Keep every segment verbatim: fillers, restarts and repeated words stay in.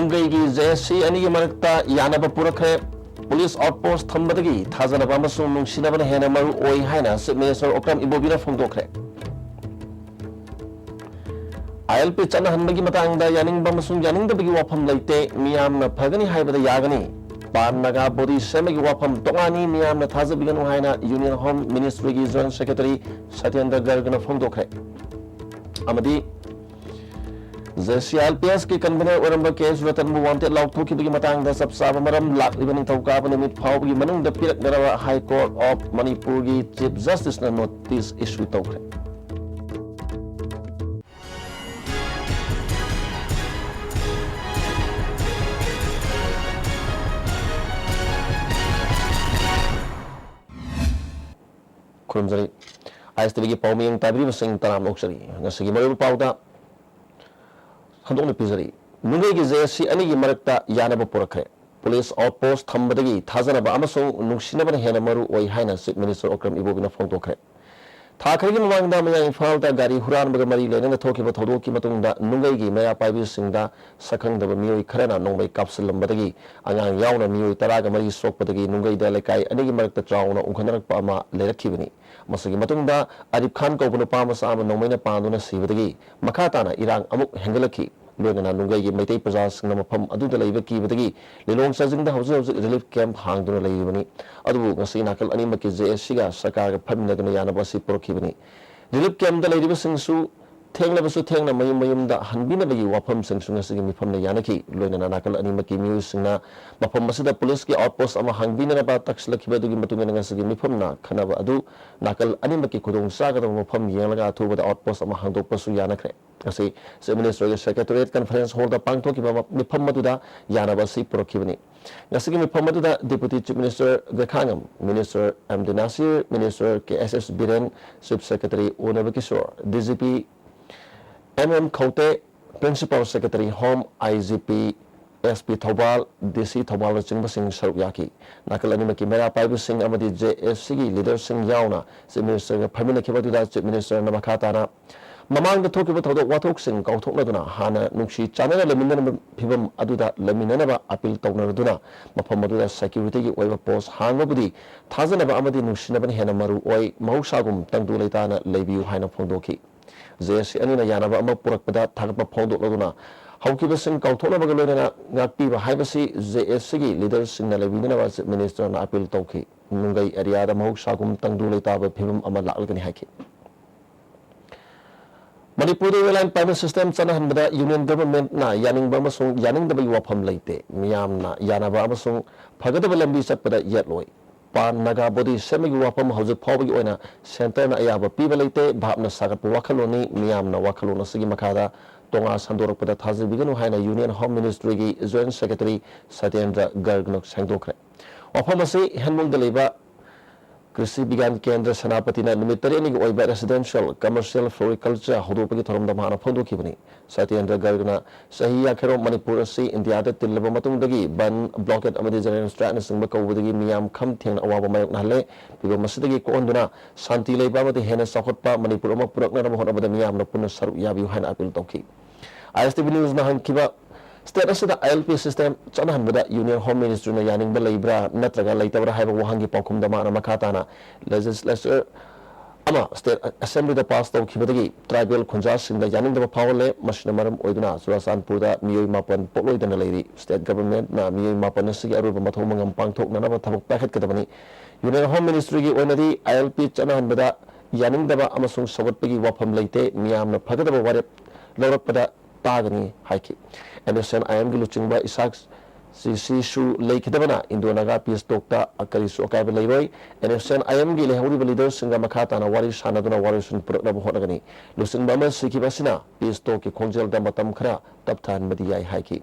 ꯅꯨꯡꯒꯩꯒꯤ J S C ꯑꯅꯤꯒꯤ ꯃꯔꯛꯇ ꯌꯥꯅꯕ ꯄꯨꯔꯛꯈ꯭ꯔꯦ꯫ ꯄꯨꯂꯤꯁ ꯑꯥꯎꯠꯄꯣꯁ ꯊꯝꯕꯗꯒꯤ ꯊꯥꯖꯅꯕ ꯑꯃꯁꯨꯡ ꯅꯨꯡꯁꯤꯅꯕꯅ ꯍꯦꯟꯅ ꯃꯔꯨ ꯑꯣꯏ ꯍꯥꯏꯅ ꯆꯤꯐ ꯃꯤꯅꯤꯁꯇꯔ ꯑꯣꯀ꯭ꯔꯝ ꯏꯕꯣꯕꯤꯅ ꯐꯣꯡꯗꯣꯛꯈ꯭ꯔꯦ꯫ ꯑꯥꯏ ꯑꯦꯜ ꯄꯤ ꯆꯠꯅꯍꯟꯕꯒꯤ ꯃꯇꯥꯡꯗ ꯌꯥꯅꯤꯡꯕ ꯑꯃꯁꯨꯡ ꯌꯥꯅꯤꯡꯗꯕꯒꯤ ꯋꯥꯐꯝ ꯂꯩꯇꯦ, ꯃꯤꯌꯥꯝꯅ ꯐꯒꯅꯤ ꯍꯥꯏꯕꯗ ꯌꯥꯒꯅꯤ꯫ ꯄꯥꯟ ꯅꯥꯒꯥ ꯕꯣꯗꯤ ꯁꯦꯝꯕꯒꯤ ꯋꯥꯐꯝ ꯇꯣꯉꯥꯟꯅꯤ, ꯃꯤꯌꯥꯝꯅ ꯊꯥꯖꯕꯤꯒꯅꯨ ꯍꯥꯏꯅ union home ꯃꯤꯅꯤꯁꯇ꯭ꯔꯤꯒꯤ joint secretary Satyendra ꯒꯔꯒꯅ ꯐꯣꯡꯗꯣꯛꯈ꯭ꯔꯦ꯫ ꯑꯃꯗꯤ ꯖꯦ ꯁꯤ ꯑꯥꯏ ꯑꯦꯜ ꯄꯤ ꯑꯦꯁꯀꯤ ꯀꯟꯚꯤꯅꯔ ꯑꯣꯏꯔꯝꯕ ꯀꯦ ꯑꯦꯁ ꯔꯇꯟꯕꯨ ꯋꯥꯟꯇꯦꯗ ꯂꯥꯎꯊꯣꯛꯈꯤꯕꯒꯤ ꯃꯇꯥꯡꯗ ꯆꯞ ꯆꯥꯕ ꯃꯔꯝ ꯂꯥꯛꯂꯤꯕ ꯅꯤꯡꯊꯧꯀꯥꯕ ꯅꯨꯃꯤꯠ ꯐꯥꯎꯕꯒꯤ ꯃꯅꯨꯡꯗ ꯄꯤꯔꯛꯅꯅꯕ ꯍꯥꯏ ꯀꯣꯔꯠ ꯑꯣꯐ ꯃꯅꯤꯄꯨꯔꯒꯤ ꯆꯤꯐ ꯖꯁꯇꯤꯁꯅ ꯅꯣꯇꯤꯁ ꯏꯁꯨ ꯇꯧꯈ꯭ꯔꯦ꯫ ꯈꯨꯔꯨꯝꯖꯔꯤ꯫ ꯑꯥꯏ ꯑꯦꯁ ꯇꯤ ꯚꯤꯒꯤ ꯄꯥꯎ ꯃꯤꯌꯦꯡ ꯇꯥꯕꯤꯔꯤꯕꯁꯤꯡ ꯇꯔꯥꯝꯅ ꯑꯣꯛꯆꯔꯤ꯫ ꯉꯁꯤꯒꯤ ꯃꯔꯨꯑꯣꯏꯕ ꯄꯥꯎꯗ ꯍꯟꯗꯣꯛꯅ ꯄꯤꯖꯔꯤ꯫ ꯅꯨꯡꯒꯩꯒꯤ ꯖꯦ ꯑꯦꯁ ꯁꯤ ꯑꯅꯤꯒꯤ ꯃꯔꯛꯇ ꯌꯥꯅꯕ ꯄꯨꯔꯛꯈ꯭ꯔꯦ꯫ ꯄꯨꯂꯤꯁ ꯑꯥꯎꯠꯄꯣꯁ ꯊꯝꯕꯗꯒꯤ ꯊꯥꯖꯅꯕ ꯑꯃꯁꯨꯡ ꯅꯨꯡꯁꯤꯅꯕꯅ ꯍꯦꯟꯅ ꯃꯔꯨ ꯑꯣꯏ ꯍꯥꯏꯅ ꯆꯤꯐ ꯃꯤꯅꯤꯁꯇꯔ ꯑꯣꯀ꯭ꯔꯝ ꯏꯕꯣꯕꯤꯅ ꯐꯣꯡꯗꯣꯛꯈ꯭ꯔꯦ꯫ ꯊꯥ ꯈꯔꯒꯤ ꯃꯃꯥꯡꯗ ꯃꯌꯥꯡ ꯏꯝꯐꯥꯜꯗ ꯒꯥꯔꯤ ꯍꯨꯔꯥꯟꯕꯒ ꯃꯔꯤ ꯂꯩꯅꯅ ꯊꯣꯛꯈꯤꯕ ꯊꯧꯗꯣꯛꯀꯤ ꯃꯇꯨꯡꯗ ꯅꯨꯡꯒꯩꯒꯤ ꯃꯩꯔꯥ ꯄꯥꯏꯕꯤꯁꯤꯡꯗ ꯁꯛꯈꯪꯗꯕ ꯃꯤꯑꯣꯏ ꯈꯔꯅ ꯅꯣꯡꯃꯩ ꯀꯥꯞꯁꯤꯜꯂꯝꯕꯗꯒꯤ ꯑꯉꯥꯡ ꯌꯥꯎꯅ ꯃꯤꯑꯣꯏ ꯇꯔꯥꯒ ꯃꯔꯤ ꯁꯣꯛꯄꯗꯒꯤ ꯅꯨꯡꯒꯩꯗ ꯂꯩꯀꯥꯏ ꯑꯅꯤꯒꯤ ꯃꯔꯛꯇ ꯆꯥꯎꯅ ꯎꯪꯈꯠꯅꯔꯛꯄ ꯑꯃ ꯂꯩꯔꯛꯈꯤꯕꯅꯤ꯫ ꯃꯁꯤꯒꯤ ꯃꯇꯨꯡꯗ ꯑꯔꯤꯞ ꯈꯥꯟ ꯀꯧꯕ ꯅꯨꯄꯥ ꯃꯆꯥ ꯑꯃ ꯅꯣꯡꯃꯩꯅ ꯄꯥꯟꯗꯨꯅ ꯁꯤꯕꯗꯒꯤ ꯃꯈꯥ ꯇꯥꯅ ꯏꯔꯥꯡ ꯑꯃꯨꯛ ꯍꯦꯟꯒꯠꯂꯛꯈꯤ꯫ ꯂꯣꯏꯅꯅ ꯅꯨꯡꯒꯩꯒꯤ ꯃꯩꯇꯩ ꯄ꯭ꯔꯖꯥꯁꯤꯡꯅ ꯃꯐꯝ ꯑꯗꯨꯗ ꯂꯩꯕ ꯀꯤꯕꯗꯒꯤ ꯂꯤꯂꯣꯡ ꯆꯥꯖꯤꯡꯗ ꯍꯧꯖꯤꯛ ꯍꯧꯖꯤꯛ ꯔꯤꯂꯤꯐ ꯀꯦꯝꯞ ꯍꯥꯡꯗꯨꯅ ꯂꯩꯔꯤꯕꯅꯤ꯫ ꯑꯗꯨꯕꯨ ꯉꯁꯤ ꯅꯥꯀꯜ ꯑꯅꯤꯃꯛꯀꯤ ꯖꯦ ꯑꯦꯁ ꯁꯤꯒ ꯁꯔꯀꯥꯔꯒ ꯐꯝꯃꯤꯟꯅꯗꯨꯅ ꯌꯥꯅꯕ ꯑꯁꯤ ꯄꯨꯔꯛꯈꯤꯕꯅꯤ꯫ ꯔꯤꯂꯤꯐ ꯀꯦꯝꯞꯇ ꯂꯩꯔꯤꯕꯁꯤꯡꯁꯨ ꯊꯦꯡꯂꯕꯁꯨ ꯊꯦꯡꯅ ꯃꯌꯨꯝ ꯃꯌꯨꯝꯗ ꯍꯟꯕꯤꯅꯕꯒꯤ ꯋꯥꯐꯝꯁꯤꯡꯁꯨ ꯉꯁꯤꯒꯤ ꯃꯤꯐꯝꯅ ꯌꯥꯅꯈꯤ꯫ ꯂꯣꯏꯅꯅ ꯅꯥꯀꯜ ꯑꯅꯤꯃꯛꯀꯤ ꯃꯤꯑꯣꯏꯁꯤꯡꯅ ꯃꯐꯝ ꯑꯁꯤꯗ ꯄꯨꯂꯤꯁꯀꯤ ꯑꯥꯎꯠꯄꯣꯁꯠ ꯑꯃ ꯍꯥꯡꯕꯤꯅꯅꯕ ꯇꯛꯁꯤꯜꯂꯛꯈꯤꯕ ꯑꯗꯨꯒꯤ ꯃꯇꯨꯡ ꯏꯟꯅ ꯉꯁꯤꯒꯤ ꯃꯤꯐꯝꯅ ꯈꯟꯅꯕ ꯑꯗꯨ ꯅꯥꯀꯜ ꯑꯅꯤꯃꯛꯀꯤ ꯈꯨꯗꯣꯡ ꯆꯥꯒꯗꯕ ꯃꯐꯝ ꯌꯦꯡꯂꯒ ꯑꯊꯨꯕꯗ ꯑꯥꯎꯠꯄꯣꯁꯠ ꯑꯃ ꯍꯥꯡꯗꯣꯛꯄꯁꯨ ꯌꯥꯅꯈ꯭ꯔꯦ꯫ ꯉꯁꯤ ꯆꯤꯐ ꯃꯤꯅꯤꯁꯇꯔꯒꯤ ꯁꯦꯀ꯭ꯔꯦꯇꯔꯤꯌꯦꯠ ꯀꯟꯐꯔꯦꯟꯁ ꯍꯣꯜꯗ ꯄꯥꯡꯊꯣꯛꯈꯤꯕ ꯃꯤꯐꯝ ꯑꯗꯨꯗ ꯌꯥꯅꯕ ꯑꯁꯤ ꯄꯨꯔꯛꯈꯤꯕꯅꯤ꯫ ꯉꯁꯤꯒꯤ ꯃꯤꯐꯝ ꯑꯗꯨꯗ deputy chief minister Gaikhangam, minister M D Nasir, minister K S S Biren, chief secretary ꯎꯅꯕ Kishore, D G P M M Khoute, principal secretary home, I G P, S P Thoubal, D C ꯊꯧꯕꯥꯜꯅꯆꯤꯡꯕꯁꯤꯡ ꯁꯔꯨꯛ ꯌꯥꯈꯤ꯫ ꯅꯥꯀꯜ ꯑꯅꯤꯃꯛꯀꯤ ꯃꯩꯔꯥ ꯄꯥꯏꯕꯁꯤꯡ ꯑꯃꯗꯤ ꯖꯦ ꯑꯦꯁ ꯁꯤꯒꯤ ꯂꯤꯗꯔꯁꯤꯡ ꯌꯥꯎꯅ ꯆꯤꯐ ꯃꯤꯅꯤꯁꯇꯔꯒ ꯐꯝꯃꯤꯟꯅꯈꯤꯕ ꯑꯗꯨꯗ ꯆꯤꯐ ꯃꯤꯅꯤꯁꯇꯔꯅ ꯃꯈꯥ ꯇꯥꯅ ꯃꯃꯥꯡꯗ ꯊꯣꯛꯈꯤꯕ ꯊꯧꯗꯣꯛ ꯋꯥꯊꯣꯛꯁꯤꯡ ꯀꯥꯎꯊꯣꯛꯅꯗꯨꯅ ꯍꯥꯟꯅ ꯅꯨꯡꯁꯤ ꯆꯥꯟꯅꯅ ꯂꯩꯃꯤꯟꯅꯔꯝꯕ ꯐꯤꯕꯝ ꯑꯗꯨꯗ ꯂꯩꯃꯤꯟꯅꯅꯕ ꯑꯄꯤꯜ ꯇꯧꯅꯔꯗꯨꯅ ꯃꯐꯝ ꯑꯗꯨꯗ ꯁꯦꯀ꯭ꯌꯨꯔꯤꯇꯤꯒꯤ ꯑꯣꯏꯕ ꯄꯣꯁ ꯍꯥꯡꯕꯕꯨꯗꯤ ꯊꯥꯖꯅꯕ ꯑꯃꯗꯤ ꯅꯨꯡꯁꯤꯅꯕꯅ ꯍꯦꯟꯅ ꯃꯔꯨ ꯑꯣꯏ, ꯃꯍꯧꯁꯥꯒꯨꯝ ꯇꯪꯗꯨ ꯂꯩꯇꯥꯅ ꯂꯩꯕꯤꯌꯨ ꯍꯥꯏꯅ ꯐꯣꯡꯗꯣꯛꯈꯤ꯫ ꯖꯦ ꯑꯦꯁ ꯁꯤ ꯑꯅꯤꯅ ꯌꯥꯅꯕ ꯑꯃ ꯄꯨꯔꯛꯄꯗ ꯊꯥꯒꯠꯄ ꯐꯣꯡꯗꯣꯛꯂꯗꯨꯅ ꯍꯧꯈꯤꯕꯁꯤꯡ ꯀꯥꯎꯊꯣꯛꯅꯕꯒ ꯂꯣꯏꯅꯅ ꯉꯥꯛꯄꯤꯕ ꯍꯥꯏꯕꯁꯤ ꯖꯦ ꯑꯦꯁ ꯁꯤꯒꯤ ꯂꯤꯗꯔꯁꯤꯡꯅ ꯂꯩꯕꯤꯅꯅꯕ ꯆꯤꯐ ꯃꯤꯅꯤꯁꯇꯔꯅ ꯑꯄꯤꯜ ꯇꯧꯈꯤ꯫ ꯅꯨꯡꯒꯩ ꯑꯦꯔꯤꯌꯥꯗ ꯃꯍꯧꯁꯥꯒꯨꯝ ꯇꯪꯗꯨ ꯂꯩꯇꯥꯕ ꯐꯤꯕꯝ ꯑꯃ ꯂꯥꯛꯂꯒꯅꯤ ꯍꯥꯏꯈꯤ꯫ ꯃꯅꯤꯄꯨꯔꯗ ꯔꯦꯜ ꯂꯥꯏꯟ ꯄꯥꯏꯃꯦꯟ ꯁꯤꯁꯇꯦꯝ ꯆꯠꯅꯍꯟꯕꯗ ꯌꯨꯅꯤꯌꯟ ꯒꯚꯔꯟꯃꯦꯟꯠꯅ ꯌꯥꯅꯤꯡꯕ ꯑꯃꯁꯨꯡ ꯌꯥꯅꯤꯡꯗꯕꯒꯤ ꯋꯥꯐꯝ ꯂꯩꯇꯦ꯫ ꯃꯤꯌꯥꯝꯅ ꯌꯥꯅꯕ ꯑꯃꯁꯨꯡ ꯐꯒꯗꯕ ꯂꯝꯕꯤ ꯆꯠꯄꯗ ꯌꯦꯠꯂꯣꯏ꯫ ꯄꯥꯟ ꯅꯥꯒꯥ ꯕꯣꯗꯤ ꯁꯦꯝꯕꯒꯤ ꯋꯥꯐꯝ ꯍꯧꯖꯤꯛ ꯐꯥꯎꯕꯒꯤ ꯑꯣꯏꯅ ꯁꯦꯟꯇꯔꯅ ꯑꯌꯥꯕ ꯄꯤꯕ ꯂꯩꯇꯦ꯫ ꯚꯥꯞꯅ ꯁꯥꯒꯠꯄ ꯋꯥꯈꯜꯂꯣꯟꯅꯤ꯫ ꯃꯤꯌꯥꯝꯅ ꯋꯥꯈꯜꯂꯣꯟ ꯑꯁꯤꯒꯤ ꯃꯈꯥꯗ ꯇꯣꯉꯥꯟ ꯁꯟꯗꯣꯔꯛꯄꯗ ꯊꯥꯖꯕꯤꯒꯅꯨ ꯍꯥꯏꯅ ꯌꯨꯅꯤꯌꯟ ꯍꯣꯝ ꯃꯤꯅꯤꯁꯇ꯭ꯔꯤꯒꯤ ꯖꯣꯏꯟꯠ ꯁꯦꯀ꯭ꯔꯦꯇꯔꯤ ꯁꯇꯦꯟꯗ꯭ꯔ ꯒꯔꯒꯅ ꯁꯦꯡꯗꯣꯛꯈ꯭ꯔꯦ꯫ ꯋꯥꯐꯝ ꯑꯁꯤ ꯍꯦꯟꯕꯨꯡꯗ ꯂꯩꯕ ꯀ꯭ꯔꯤꯁꯤ ꯕꯤꯒ꯭ꯌꯥꯟ ꯀꯦꯟꯗ꯭ꯔ ꯁꯦꯅꯥꯄꯇꯤꯅ ꯅꯨꯃꯤꯠ ꯇꯔꯦꯠꯅꯤꯒꯤ ꯑꯣꯏꯕ residential, commercial, floriculture ꯍꯧꯗꯣꯛꯄꯒꯤ ꯊꯧꯔꯝꯗ ꯃꯍꯥꯛꯅ ꯐꯣꯡꯗꯣꯛꯈꯤꯕꯅꯤ꯫ ꯁꯇꯦꯟꯗ꯭ꯔ ꯒꯔꯒꯅ ꯆꯍꯤ ꯌꯥꯡꯈꯩꯔꯣꯝ ꯃꯅꯤꯄꯨꯔ ꯑꯁꯤ ꯏꯟꯗꯤꯌꯥꯗ ꯇꯤꯜꯂꯕ ꯃꯇꯨꯡꯗꯒꯤ ꯕꯟ, blockade ꯑꯃꯗꯤ general strikeꯅꯆꯤꯡꯕ ꯀꯧꯕꯗꯒꯤ ꯃꯤꯌꯥꯝ ꯈꯝ ꯊꯦꯡꯅ ꯑꯋꯥꯕ ꯃꯥꯌꯣꯛꯅꯍꯜꯂꯦ꯫ ꯐꯤꯚꯝ ꯑꯁꯤꯗꯒꯤ ꯀꯣꯛꯍꯟꯗꯨꯅ ꯁꯥꯟꯇꯤ ꯂꯩꯕ ꯑꯃꯗꯤ ꯍꯦꯟꯅ ꯆꯥꯎꯈꯠꯄ ꯃꯅꯤꯄꯨꯔ ꯑꯃ ꯄꯨꯔꯛꯅꯅꯕ ꯍꯣꯠꯅꯕꯗ ꯃꯤꯌꯥꯝꯅ ꯄꯨꯟꯅ ꯁꯔꯨꯛ ꯌꯥꯕꯤꯌꯨ ꯍꯥꯏꯅ ꯑꯄꯤꯜ ꯇꯧꯈꯤ꯫ ꯑꯥꯏ ꯑꯦꯁ ꯇꯤ ꯚꯤ ꯅ꯭ꯌꯨꯁꯅ ꯍꯪꯈꯤꯕ, ꯁ꯭ꯇꯦꯠ ꯑꯁꯤꯗ ꯑꯥꯏ ꯑꯦꯜ ꯄꯤ ꯁꯤꯁꯇꯦꯝ ꯆꯠꯅꯍꯟꯕꯗ ꯌꯨꯅꯤꯌꯟ ꯍꯣꯝ ꯃꯤꯅꯤꯁꯇ꯭ꯔꯤꯅ ꯌꯥꯅꯤꯡꯕ ꯂꯩꯕ꯭ꯔꯥ ꯅꯠꯇ꯭ꯔꯒ ꯂꯩꯇꯕ꯭ꯔꯥ ꯍꯥꯏꯕ ꯋꯥꯍꯪꯒꯤ ꯄꯥꯎꯈꯨꯝꯗ ꯃꯥꯅ ꯃꯈꯥ ꯇꯥꯅ, ꯂꯦꯖꯤꯁꯂꯦꯆꯔ ꯑꯃ ꯁ꯭ꯇꯦꯠ ꯑꯦꯁꯦꯝꯕ꯭ꯂꯤꯗ ꯄꯥꯁ ꯇꯧꯈꯤꯕꯗꯒꯤ ꯇ꯭ꯔꯥꯏꯕꯦꯜ ꯈꯨꯟꯖꯥꯁꯤꯡꯗ ꯌꯥꯅꯤꯡꯗꯕ ꯐꯥꯎꯍꯜꯂꯦ꯫ ꯃꯁꯤꯅ ꯃꯔꯝ ꯑꯣꯏꯗꯨꯅ ꯆꯨꯔꯥꯆꯥꯟꯄꯨꯔꯗ ꯃꯤꯑꯣꯏ ꯃꯥꯄꯟ ꯄꯣꯠꯂꯣꯏꯗꯅ ꯂꯩꯔꯤ꯫ ꯁ꯭ꯇꯦꯠ ꯒꯚꯔꯟꯃꯦꯟꯠꯅ ꯃꯤꯑꯣꯏ ꯃꯥꯄꯟ ꯑꯁꯤꯒꯤ ꯑꯔꯣꯏꯕ ꯃꯊꯧ ꯃꯉꯝ ꯄꯥꯡꯊꯣꯛꯅꯅꯕ ꯊꯕꯛ ꯄꯥꯏꯈꯠꯀꯗꯕꯅꯤ꯫ ꯌꯨꯅꯤꯌꯟ ꯍꯣꯝ ꯃꯤꯅꯤꯁꯇ꯭ꯔꯤꯒꯤ ꯑꯣꯏꯅꯗꯤ ꯑꯥꯏ ꯑꯦꯜ ꯄꯤ ꯆꯠꯅꯍꯟꯕꯗ ꯌꯥꯅꯤꯡꯗꯕ ꯑꯃꯁꯨꯡ ꯁꯧꯒꯠꯄꯒꯤ ꯋꯥꯐꯝ ꯂꯩꯇꯦ꯫ ꯃꯤꯌꯥꯝꯅ ꯐꯒꯗꯕ ꯋꯥꯔꯦꯞ ꯂꯧꯔꯛꯄꯗ ꯇꯥꯒꯅꯤ ꯍꯥꯏꯈꯤ꯫ ꯑꯦꯟ ꯑꯦꯁ ꯑꯦꯟ ꯑꯥꯏ ꯑꯦꯝꯒꯤ ꯂꯨꯆꯤꯡꯕ ꯏꯁꯥꯛ ꯁꯤꯁꯤꯁꯨ ꯂꯩꯈꯤꯗꯕꯅ ꯏꯟꯗꯣ ꯅꯥꯒꯥ ꯄꯤꯁ ꯇꯣꯛꯇ ꯀꯔꯤꯁꯨ ꯑꯀꯥꯏꯕ ꯂꯩꯔꯣꯏ꯫ ꯑꯦꯟ ꯑꯦꯁ ꯑꯦꯟ ꯑꯥꯏ ꯑꯦꯝꯒꯤ ꯂꯩꯍꯧꯔꯤꯕ ꯂꯤꯗꯔꯁꯤꯡꯒ ꯃꯈꯥ ꯇꯥꯅ ꯋꯥꯔꯤ ꯁꯥꯟꯅꯗꯨꯅ ꯋꯥꯔꯣꯏꯁꯤꯟ ꯄꯨꯔꯛꯅꯕ ꯍꯣꯠꯅꯒꯅꯤ꯫ ꯂꯨꯆꯤꯡꯕ ꯑꯃ ꯁꯤꯈꯤꯕ ꯑꯁꯤꯅ ꯄꯤꯁ ꯇꯣꯛꯀꯤ ꯈꯣꯡꯖꯦꯜꯗ ꯃꯇꯝ ꯈꯔ ꯇꯞꯊꯍꯟꯕꯗꯤ ꯌꯥꯏ ꯍꯥꯏꯈꯤ꯫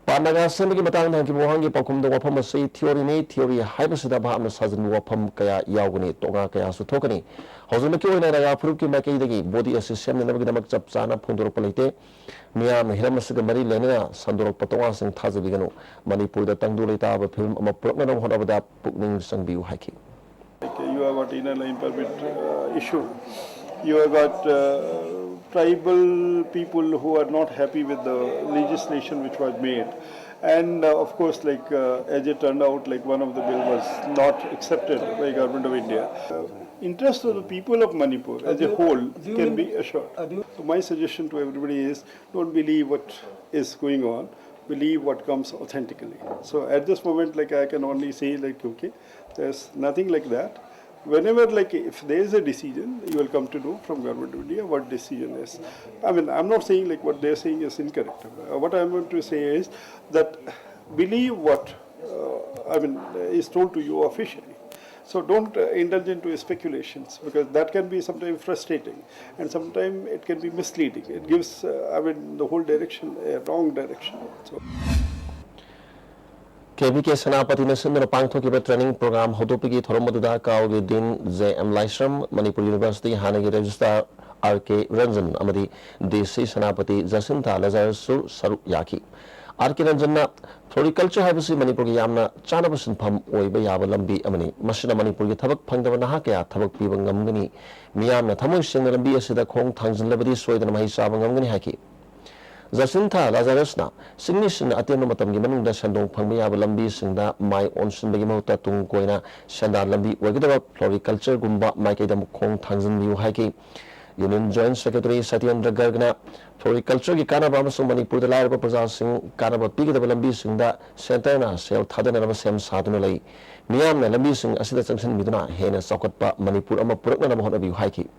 ꯄꯥꯟ ꯅꯥꯒꯥ ꯁꯦꯝꯕꯒꯤ ꯃꯇꯥꯡꯗ ꯍꯪꯈꯤꯕ ꯋꯥꯍꯪꯒꯤ ꯄꯥꯎꯈꯨꯝꯗ ꯋꯥꯐꯝ ꯑꯁꯤ ꯊꯤꯑꯣꯔꯤꯅꯤ꯫ ꯊꯤꯑꯣꯔꯤ ꯍꯥꯏꯕꯁꯤꯗ ꯚꯥꯞꯅ ꯁꯥꯖꯤꯟꯕ ꯋꯥꯐꯝ ꯀꯌꯥ ꯌꯥꯎꯒꯅꯤ, ꯇꯣꯉꯥ ꯀꯌꯥꯁꯨ ꯊꯣꯛꯀꯅꯤ꯫ ꯍꯧꯖꯤꯛꯃꯛꯀꯤ ꯑꯣꯏꯅ ꯅꯥꯒꯥ ꯐꯨꯔꯨꯞꯀꯤ ꯃꯥꯏꯀꯩꯗꯒꯤ ꯕꯣꯗꯤ ꯑꯁꯤ ꯁꯦꯝꯅꯅꯕꯒꯤꯗꯃꯛ ꯆꯞ ꯆꯥꯅ ꯐꯣꯡꯗꯣꯔꯛꯄ ꯂꯩꯇꯦ꯫ ꯃꯤꯌꯥꯝꯅ ꯍꯤꯔꯝ ꯑꯁꯤꯒ ꯃꯔꯤ ꯂꯩꯅꯅ ꯁꯟꯗꯣꯔꯛꯄ ꯇꯣꯉꯥꯟꯁꯤꯡ ꯊꯥꯖꯕꯤꯒꯅꯨ꯫ ꯃꯅꯤꯄꯨꯔꯗ ꯇꯪꯗꯨ ꯂꯩꯇꯥꯕ ꯐꯤꯕꯝ ꯑꯃ ꯄꯨꯔꯛꯅꯅꯕ ꯍꯣꯠꯅꯕꯗ ꯄꯨꯛꯅꯤꯡ ꯆꯪꯕꯤꯌꯨ ꯍꯥꯏꯈꯤ꯫ You have a inner line permit uh, issue. You have got uh, tribal people who are not happy with the legislation which was made. And uh, of course, like uh, as it turned out, like one of the bill was not accepted by Government of India. Uh, interest of the people of Manipur as a whole can be assured. So my suggestion to everybody is, don't believe what is going on, believe what comes authentically. So at this moment, like, I can only say, like, okay, there's nothing like that. Whenever, like, if there is a decision, you will come to know from Government of India what decision is. I mean, I'm not saying, like, what they're saying is incorrect. Uh, what I want to say is that believe what uh, I mean is told to you officially. So don't uh, indulge into speculations, because that can be sometimes frustrating and sometimes it can be misleading. It gives, uh, I mean, the whole direction a wrong direction. So. K V K ꯁꯦꯅꯥꯄꯇꯤꯅ ꯁꯤꯟꯗꯨꯅ ꯄꯥꯡꯊꯣꯛꯈꯤꯕ training program ꯍꯧꯗꯣꯛꯄꯒꯤ ꯊꯧꯔꯝ ꯑꯗꯨꯗ ꯀꯥꯎꯒꯤ Dean J M ꯂꯥꯏꯁ꯭ꯔꯝ, Manipur University ꯍꯥꯟꯅꯒꯤ Registrar R K Ranjan ꯑꯃꯗꯤ D C Senapati ꯖꯁꯤꯟꯊꯥ ꯂꯖꯥꯔꯁꯁꯨ ꯁꯔꯨꯛ ꯌꯥꯈꯤ꯫ R K Ranjanꯅ floriculture ꯍꯥꯏꯕꯁꯤ ꯃꯅꯤꯄꯨꯔꯒꯤ ꯌꯥꯝꯅ ꯆꯥꯅꯕ ꯁꯤꯟꯐꯝ ꯑꯣꯏꯕ ꯌꯥꯕ ꯂꯝꯕꯤ ꯑꯃꯅꯤ꯫ ꯃꯁꯤꯅ ꯃꯅꯤꯄꯨꯔꯒꯤ ꯊꯕꯛ ꯐꯪꯗꯕ ꯅꯍꯥ ꯀꯌꯥ ꯊꯕꯛ ꯄꯤꯕ ꯉꯝꯒꯅꯤ꯫ ꯃꯤꯌꯥꯝꯅ ꯊꯃꯣꯏ ꯁꯦꯡꯅ ꯂꯝꯕꯤ ꯑꯁꯤꯗ ꯈꯣꯡ ꯊꯥꯡꯖꯤꯜꯂꯕꯗꯤ ꯁꯣꯏꯗꯅ ꯃꯍꯩ ꯆꯥꯕ ꯉꯝꯒꯅꯤ ꯍꯥꯏꯈꯤ꯫ ꯖꯁꯤꯟꯊꯥ ꯂꯥꯖꯥꯔꯁꯅ ꯆꯤꯡꯃꯤꯁꯤꯡꯅ ꯑꯇꯦꯟꯕ ꯃꯇꯝꯒꯤ ꯃꯅꯨꯡꯗ ꯁꯦꯟꯗꯣꯡ ꯐꯪꯕ ꯌꯥꯕ ꯂꯝꯕꯤꯁꯤꯡꯗ ꯃꯥꯏ ꯑꯣꯟꯁꯤꯟꯕꯒꯤ ꯃꯍꯨꯠꯇ ꯇꯨꯡ ꯀꯣꯏꯅ ꯁꯦꯟꯗꯥꯟ ꯂꯝꯕꯤ ꯑꯣꯏꯒꯗꯕ floricultureꯒꯨꯝꯕ ꯃꯥꯏꯀꯩꯗ ꯑꯃꯨꯛ ꯈꯣꯡ ꯊꯥꯡꯖꯤꯟꯕꯤꯌꯨ ꯍꯥꯏꯈꯤ꯫ Union Joint Secretary ꯁꯇ꯭ꯌꯦꯟꯗ꯭ꯔ ꯒꯔꯒꯅ floricultureꯒꯤ ꯀꯥꯟꯅꯕ ꯑꯃꯁꯨꯡ ꯃꯅꯤꯄꯨꯔꯗ ꯂꯥꯏꯔꯕ ꯄ꯭ꯔꯖꯥꯁꯤꯡ ꯀꯥꯟꯅꯕ ꯄꯤꯒꯗꯕ ꯂꯝꯕꯤꯁꯤꯡꯗ centreꯅ ꯁꯦꯜ ꯊꯥꯗꯅꯅꯕ ꯁꯦꯝ ꯁꯥꯗꯨꯅ ꯂꯩ꯫ ꯃꯤꯌꯥꯝꯅ ꯂꯝꯕꯤꯁꯤꯡ ꯑꯁꯤꯗ ꯆꯪꯁꯤꯟꯕꯤꯗꯨꯅ ꯍꯦꯟꯅ ꯆꯥꯎꯈꯠꯄ ꯃꯅꯤꯄꯨꯔ ꯑꯃ ꯄꯨꯔꯛꯅꯅꯕ ꯍꯣꯠꯅꯕꯤꯌꯨ ꯍꯥꯏꯈꯤ꯫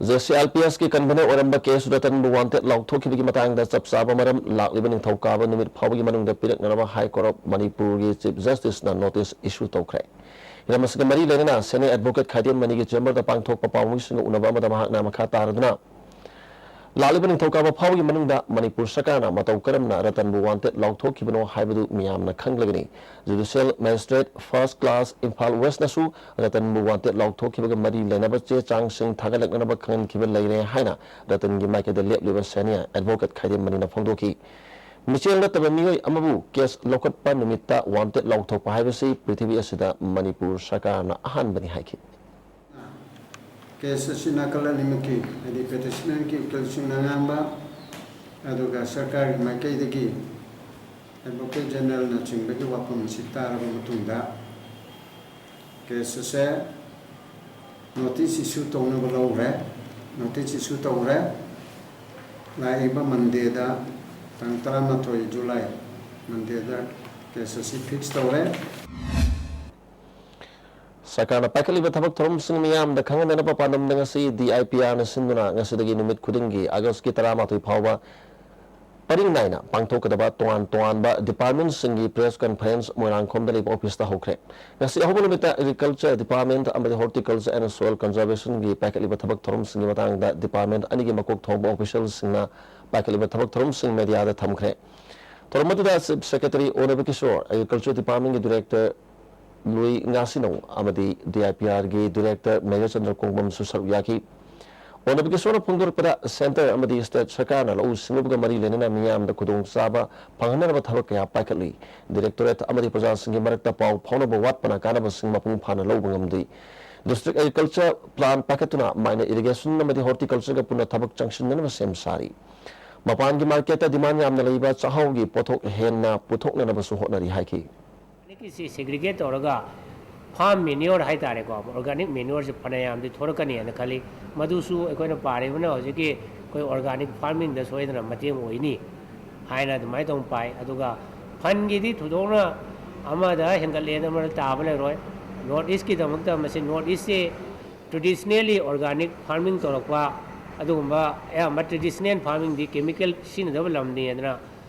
J C I L P Sꯀꯤ convener ꯑꯣꯏꯔꯝꯕ case ꯔꯇꯟꯕꯨ wanted ꯂꯥꯎꯊꯣꯛꯈꯤꯕꯒꯤ ꯃꯇꯥꯡꯗ ꯆꯞ ꯆꯥꯕ ꯃꯔꯝ ꯂꯥꯛꯂꯤꯕ ꯅꯤꯡꯊꯧꯀꯥꯕ ꯅꯨꯃꯤꯠ ꯐꯥꯎꯕꯒꯤ ꯃꯅꯨꯡꯗ ꯄꯤꯔꯛꯅꯅꯕ High Court of ꯃꯅꯤꯄꯨꯔꯒꯤ Chief Justiceꯅ notice issue ꯇꯧꯈ꯭ꯔꯦ꯫ ꯍꯤꯔꯝ ꯑꯁꯤꯒ ꯃꯔꯤ ꯂꯩꯅꯅ senior advocate ꯈꯥꯏꯗꯦꯝ ꯃꯅꯤꯒꯤ chamberꯗ ꯄꯥꯡꯊꯣꯛꯄ ꯄꯥꯎꯃꯤꯁꯤꯡꯒ ꯎꯅꯕ ꯑꯃꯗ ꯃꯍꯥꯛꯅ ꯃꯈꯥ ꯇꯥꯔꯗꯨꯅ, ꯂꯥꯛꯂꯤꯕ ꯅꯤꯡꯊꯧꯀꯥꯕ ꯐꯥꯎꯕꯒꯤ ꯃꯅꯨꯡꯗ ꯃꯅꯤꯄꯨꯔ ꯁꯔꯀꯥꯔꯅ ꯃꯇꯧ ꯀꯔꯝꯅ ꯔꯇꯟꯕꯨ wanted ꯂꯥꯎꯊꯣꯛꯈꯤꯕꯅꯣ ꯍꯥꯏꯕꯗꯨ ꯃꯤꯌꯥꯝꯅ ꯈꯪꯂꯒꯅꯤ꯫ Judicial Magistrate First Class Imphal Westꯅꯁꯨ ꯔꯇꯟꯕꯨ wanted ꯂꯥꯎꯊꯣꯛꯈꯤꯕꯒ ꯃꯔꯤ ꯂꯩꯅꯕ ꯆꯦ ꯆꯥꯡꯁꯤꯡ ꯊꯥꯒꯠꯂꯛꯅꯅꯕ ꯈꯪꯍꯟꯈꯤꯕ ꯂꯩꯔꯦ ꯍꯥꯏꯅ ꯔꯇꯟꯒꯤ ꯃꯥꯏꯀꯩꯗ ꯂꯦꯞꯂꯤꯕ senior advocate ꯈꯥꯏꯗꯦꯝ ꯃꯅꯤꯅ ꯐꯣꯡꯗꯣꯛꯈꯤ꯫ ꯃꯤꯆꯦꯜ ꯅꯠꯇꯕ ꯃꯤꯑꯣꯏ ꯑꯃꯕꯨ case ꯂꯧꯈꯠꯄ ꯅꯨꯃꯤꯠꯇ wanted ꯂꯥꯎꯊꯣꯛꯄ ꯍꯥꯏꯕꯁꯤ ꯄ꯭ꯔꯤꯊꯤꯕꯤ ꯑꯁꯤꯗ ꯃꯅꯤꯄꯨꯔ ꯁꯔꯀꯥꯔꯅ ꯑꯍꯥꯟꯕꯅꯤ ꯍꯥꯏꯈꯤ꯫ ꯀꯦꯁ ꯑꯁꯤ ꯅꯥꯀꯜ ꯑꯅꯤꯃꯛꯀꯤ, ꯍꯥꯏꯗꯤ ꯄꯦꯇꯤꯁꯅꯔꯒꯤ ꯎꯀꯤꯜꯁꯤꯡꯅ ꯉꯥꯡꯕ, ꯑꯗꯨꯒ ꯁꯔꯀꯥꯔꯒꯤ ꯃꯥꯏꯀꯩꯗꯒꯤ ꯑꯦꯗꯚꯣꯀꯦꯠ ꯖꯦꯅꯔꯦꯜꯅꯆꯤꯡꯕꯒꯤ ꯋꯥꯐꯝ ꯑꯁꯤ ꯇꯥꯔꯕ ꯃꯇꯨꯡꯗ, ꯀꯦꯁ ꯑꯁꯦ ꯅꯣꯇꯤꯁ ꯏꯁꯨ ꯇꯧꯅꯕ ꯂꯧꯈ꯭ꯔꯦ꯫ ꯅꯣꯇꯤꯁ ꯏꯁꯨ ꯇꯧꯈ꯭ꯔꯦ꯫ ꯂꯥꯛꯏꯕ ꯃꯟꯗꯦꯗ, ꯇꯥꯡ ꯇꯔꯥꯃꯥꯊꯣꯏ ꯖꯨꯂꯥꯏ, ꯃꯟꯗꯦꯗ ꯀꯦꯁ ꯑꯁꯤ ꯐꯤꯛꯁ ꯇꯧꯔꯦ꯫ ꯁꯔꯀꯥꯔꯅ ꯄꯥꯏꯈꯠꯂꯤꯕ ꯊꯕꯛ ꯊꯧꯔꯝꯁꯤꯡ ꯃꯤꯌꯥꯝꯗ ꯈꯪꯍꯟꯅꯅꯕ ꯄꯥꯟꯗꯝꯗ ꯉꯁꯤ ꯗꯤ ꯑꯥꯏ ꯄꯤ ꯑꯥꯔꯅ ꯁꯤꯟꯗꯨꯅ ꯉꯁꯤꯗꯒꯤ ꯅꯨꯃꯤꯠ ꯈꯨꯗꯤꯡꯒꯤ ꯑꯥꯒꯁꯀꯤ ꯇꯔꯥꯃꯥꯊꯣꯏ ꯐꯥꯎꯕ ꯄꯔꯤꯡ ꯅꯥꯏꯅ ꯄꯥꯡꯊꯣꯛꯀꯗꯕ ꯇꯣꯉꯥꯟ ꯇꯣꯉꯥꯟꯕ ꯗꯤꯄꯥꯔꯠꯃꯦꯟꯁꯤꯡꯒꯤ ꯄ꯭ꯔꯦꯁ ꯀꯟꯐꯔꯦꯟꯁ ꯃꯣꯏꯔꯥꯡꯈꯣꯝꯗ ꯂꯩꯕ ꯑꯣꯐꯤꯁꯇ ꯍꯧꯈ꯭ꯔꯦ꯫ ꯉꯁꯤ ꯑꯍꯧꯕ ꯅꯨꯃꯤꯠꯇ ꯑꯦꯒ꯭ꯔꯤꯀꯜꯆꯔ ꯗꯤꯄꯥꯔꯠꯃꯦꯟ ꯑꯃꯗꯤ ꯍꯣꯔꯇꯤꯀꯜꯆꯔ ꯑꯦꯟ ꯁꯣꯏꯜ ꯀꯟꯖꯔꯕꯦꯁꯟꯒꯤ ꯄꯥꯏꯈꯠꯂꯤꯕ ꯊꯕꯛ ꯊꯧꯔꯝꯁꯤꯡꯒꯤ ꯃꯇꯥꯡꯗ ꯗꯤꯄꯥꯔꯠꯃꯦꯟ ꯑꯅꯤꯒꯤ ꯃꯀꯣꯛ ꯊꯣꯡꯕ ꯑꯣꯐꯤꯁꯤꯌꯦꯜꯁꯤꯡꯅ ꯄꯥꯏꯈꯠꯂꯤꯕ ꯊꯕꯛ ꯊꯧꯔꯝꯁꯤꯡ ꯃꯦꯗꯤꯌꯥꯗ ꯊꯝꯈ꯭ꯔꯦ꯫ ꯊꯧꯔꯝ ꯑꯗꯨꯗ ꯆꯤꯐ ꯁꯦꯀ꯭ꯔꯦꯇꯔꯤ ꯑꯣꯅꯕ ꯀꯤꯁꯣꯔ, ꯑꯦꯒ꯭ꯔꯤꯀꯜꯆꯔ ꯗꯤꯄꯥꯔꯠꯃꯦꯟꯒꯤ ꯗꯤꯔꯦꯛꯇꯔ ꯂꯨꯏ ꯉꯥꯁꯤꯅꯧ ꯑꯃꯗꯤ ꯗꯤ ꯑꯥꯏ ꯄꯤ ꯑꯥꯔꯒꯤ ꯗꯤꯔꯦꯛꯇꯔ ꯃꯦꯖꯔ ꯆꯟꯗ꯭ꯔ ꯀꯣꯡꯕꯝꯁꯨ ꯁꯔꯨꯛ ꯌꯥꯈꯤ꯫ ꯑꯣꯅꯕ ꯀꯤꯁꯣꯔꯅ ꯐꯣꯡꯗꯣꯔꯛꯄꯗ, ꯁꯦꯟꯇꯔ ꯑꯃꯗꯤ ꯁ꯭ꯇꯦꯠ ꯁꯔꯀꯥꯔꯅ ꯂꯧꯎ ꯁꯤꯡꯎꯕꯒ ꯃꯔꯤ ꯂꯩꯅꯅ ꯃꯤꯌꯥꯝꯗ ꯈꯨꯗꯣꯡꯆꯥꯕ ꯐꯪꯍꯟꯅꯅꯕ ꯊꯕꯛ ꯀꯌꯥ ꯄꯥꯏꯈꯠꯂꯤ꯫ ꯗꯤꯔꯦꯛꯇꯣꯔꯦꯠ ꯑꯃꯗꯤ ꯄ꯭ꯔꯖꯥꯁꯤꯡꯒꯤ ꯃꯔꯛꯇ ꯄꯥꯎ ꯐꯥꯎꯅꯕ ꯋꯥꯠꯄꯅ ꯀꯥꯟꯅꯕꯁꯤꯡ ꯃꯄꯨꯡ ꯐꯥꯅ ꯂꯧꯕ ꯉꯝꯗꯦ꯫ ꯗꯤꯁꯇ꯭ꯔꯤꯛ ꯑꯦꯒ꯭ꯔꯤꯀꯜꯆꯔ ꯄ꯭ꯂꯥꯟ ꯄꯥꯏꯈꯠꯇꯨꯅ ꯃꯥꯏꯅ ꯏꯔꯤꯒꯦꯁꯟ ꯑꯃꯗꯤ ꯍꯣꯔꯇꯤꯀꯜꯆꯔꯒ ꯄꯨꯟꯅ ꯊꯕꯛ ꯆꯪꯁꯤꯟꯅꯅꯕ ꯁꯦꯝ ꯁꯥꯔꯤ꯫ ꯃꯄꯥꯟꯒꯤ ꯃꯥꯔꯀꯦꯠꯇ ꯗꯤꯃꯥꯟ ꯌꯥꯝꯅ ꯂꯩꯕ ꯆꯥꯛꯍꯥꯎꯒꯤ ꯄꯣꯠꯊꯣꯛ ꯍꯦꯟꯅ ꯄꯨꯊꯣꯛꯅꯅꯕꯁꯨ ꯍꯣꯠꯅꯔꯤ ꯍꯥꯏꯈꯤ꯫ ꯑꯣꯔꯒꯥꯅꯤꯛꯀꯤꯁꯤ ꯁꯦꯒ꯭ꯔꯤꯒꯦꯠ ꯇꯧꯔꯒ ꯐꯥꯔꯝ ꯃꯦꯅ꯭ꯌꯣꯔ ꯍꯥꯏꯇꯥꯔꯦꯀꯣ, ꯑꯣꯔꯒꯥꯅꯤꯛ ꯃꯦꯅ꯭ꯌꯣꯔꯁꯦ ꯐꯅꯌꯥꯝꯗꯤ ꯊꯣꯔꯛꯀꯅꯤꯅ ꯈꯜꯂꯤ꯫ ꯃꯗꯨꯁꯨ ꯑꯩꯈꯣꯏꯅ ꯄꯥꯔꯤꯕꯅ ꯍꯧꯖꯤꯛꯀꯤ ꯑꯩꯈꯣꯏ ꯑꯣꯔꯒꯥꯅꯤꯛ ꯐꯥꯔꯃꯤꯡꯗ ꯁꯣꯏꯗꯅ ꯃꯇꯦꯡ ꯑꯣꯏꯅꯤ ꯍꯥꯏꯅ ꯑꯗꯨꯃꯥꯏꯅ ꯇꯧꯅ ꯄꯥꯏ꯫ ꯑꯗꯨꯒ ꯐꯟꯒꯤꯗꯤ ꯊꯣꯏꯗꯣꯛꯅ ꯑꯃꯗ ꯍꯦꯟꯒꯠꯂꯦꯅ ꯑꯃꯗ ꯇꯥꯕ ꯂꯩꯔꯣꯏ꯫ ꯅꯣꯔꯠ ꯏꯁꯀꯤꯗꯃꯛꯇ ꯃꯁꯤ, ꯅꯣꯔꯠ ꯏꯁꯁꯦ ꯇ꯭ꯔꯦꯗꯤꯁꯅꯦꯜꯂꯤ ꯑꯣꯔꯒꯥꯅꯤꯛ ꯐꯥꯔꯃꯤꯡ ꯇꯧꯔꯛꯄ, ꯑꯗꯨꯒꯨꯝꯕ ꯑꯌꯥꯝꯕ ꯇ꯭ꯔꯦꯗꯤꯁꯅꯦꯜ ꯐꯥꯔꯃꯤꯡꯗꯤ ꯀꯦꯃꯤꯀꯦꯜ ꯁꯤꯖꯤꯟꯅꯗꯕ ꯂꯝꯅꯤ ꯍꯥꯏꯗꯅ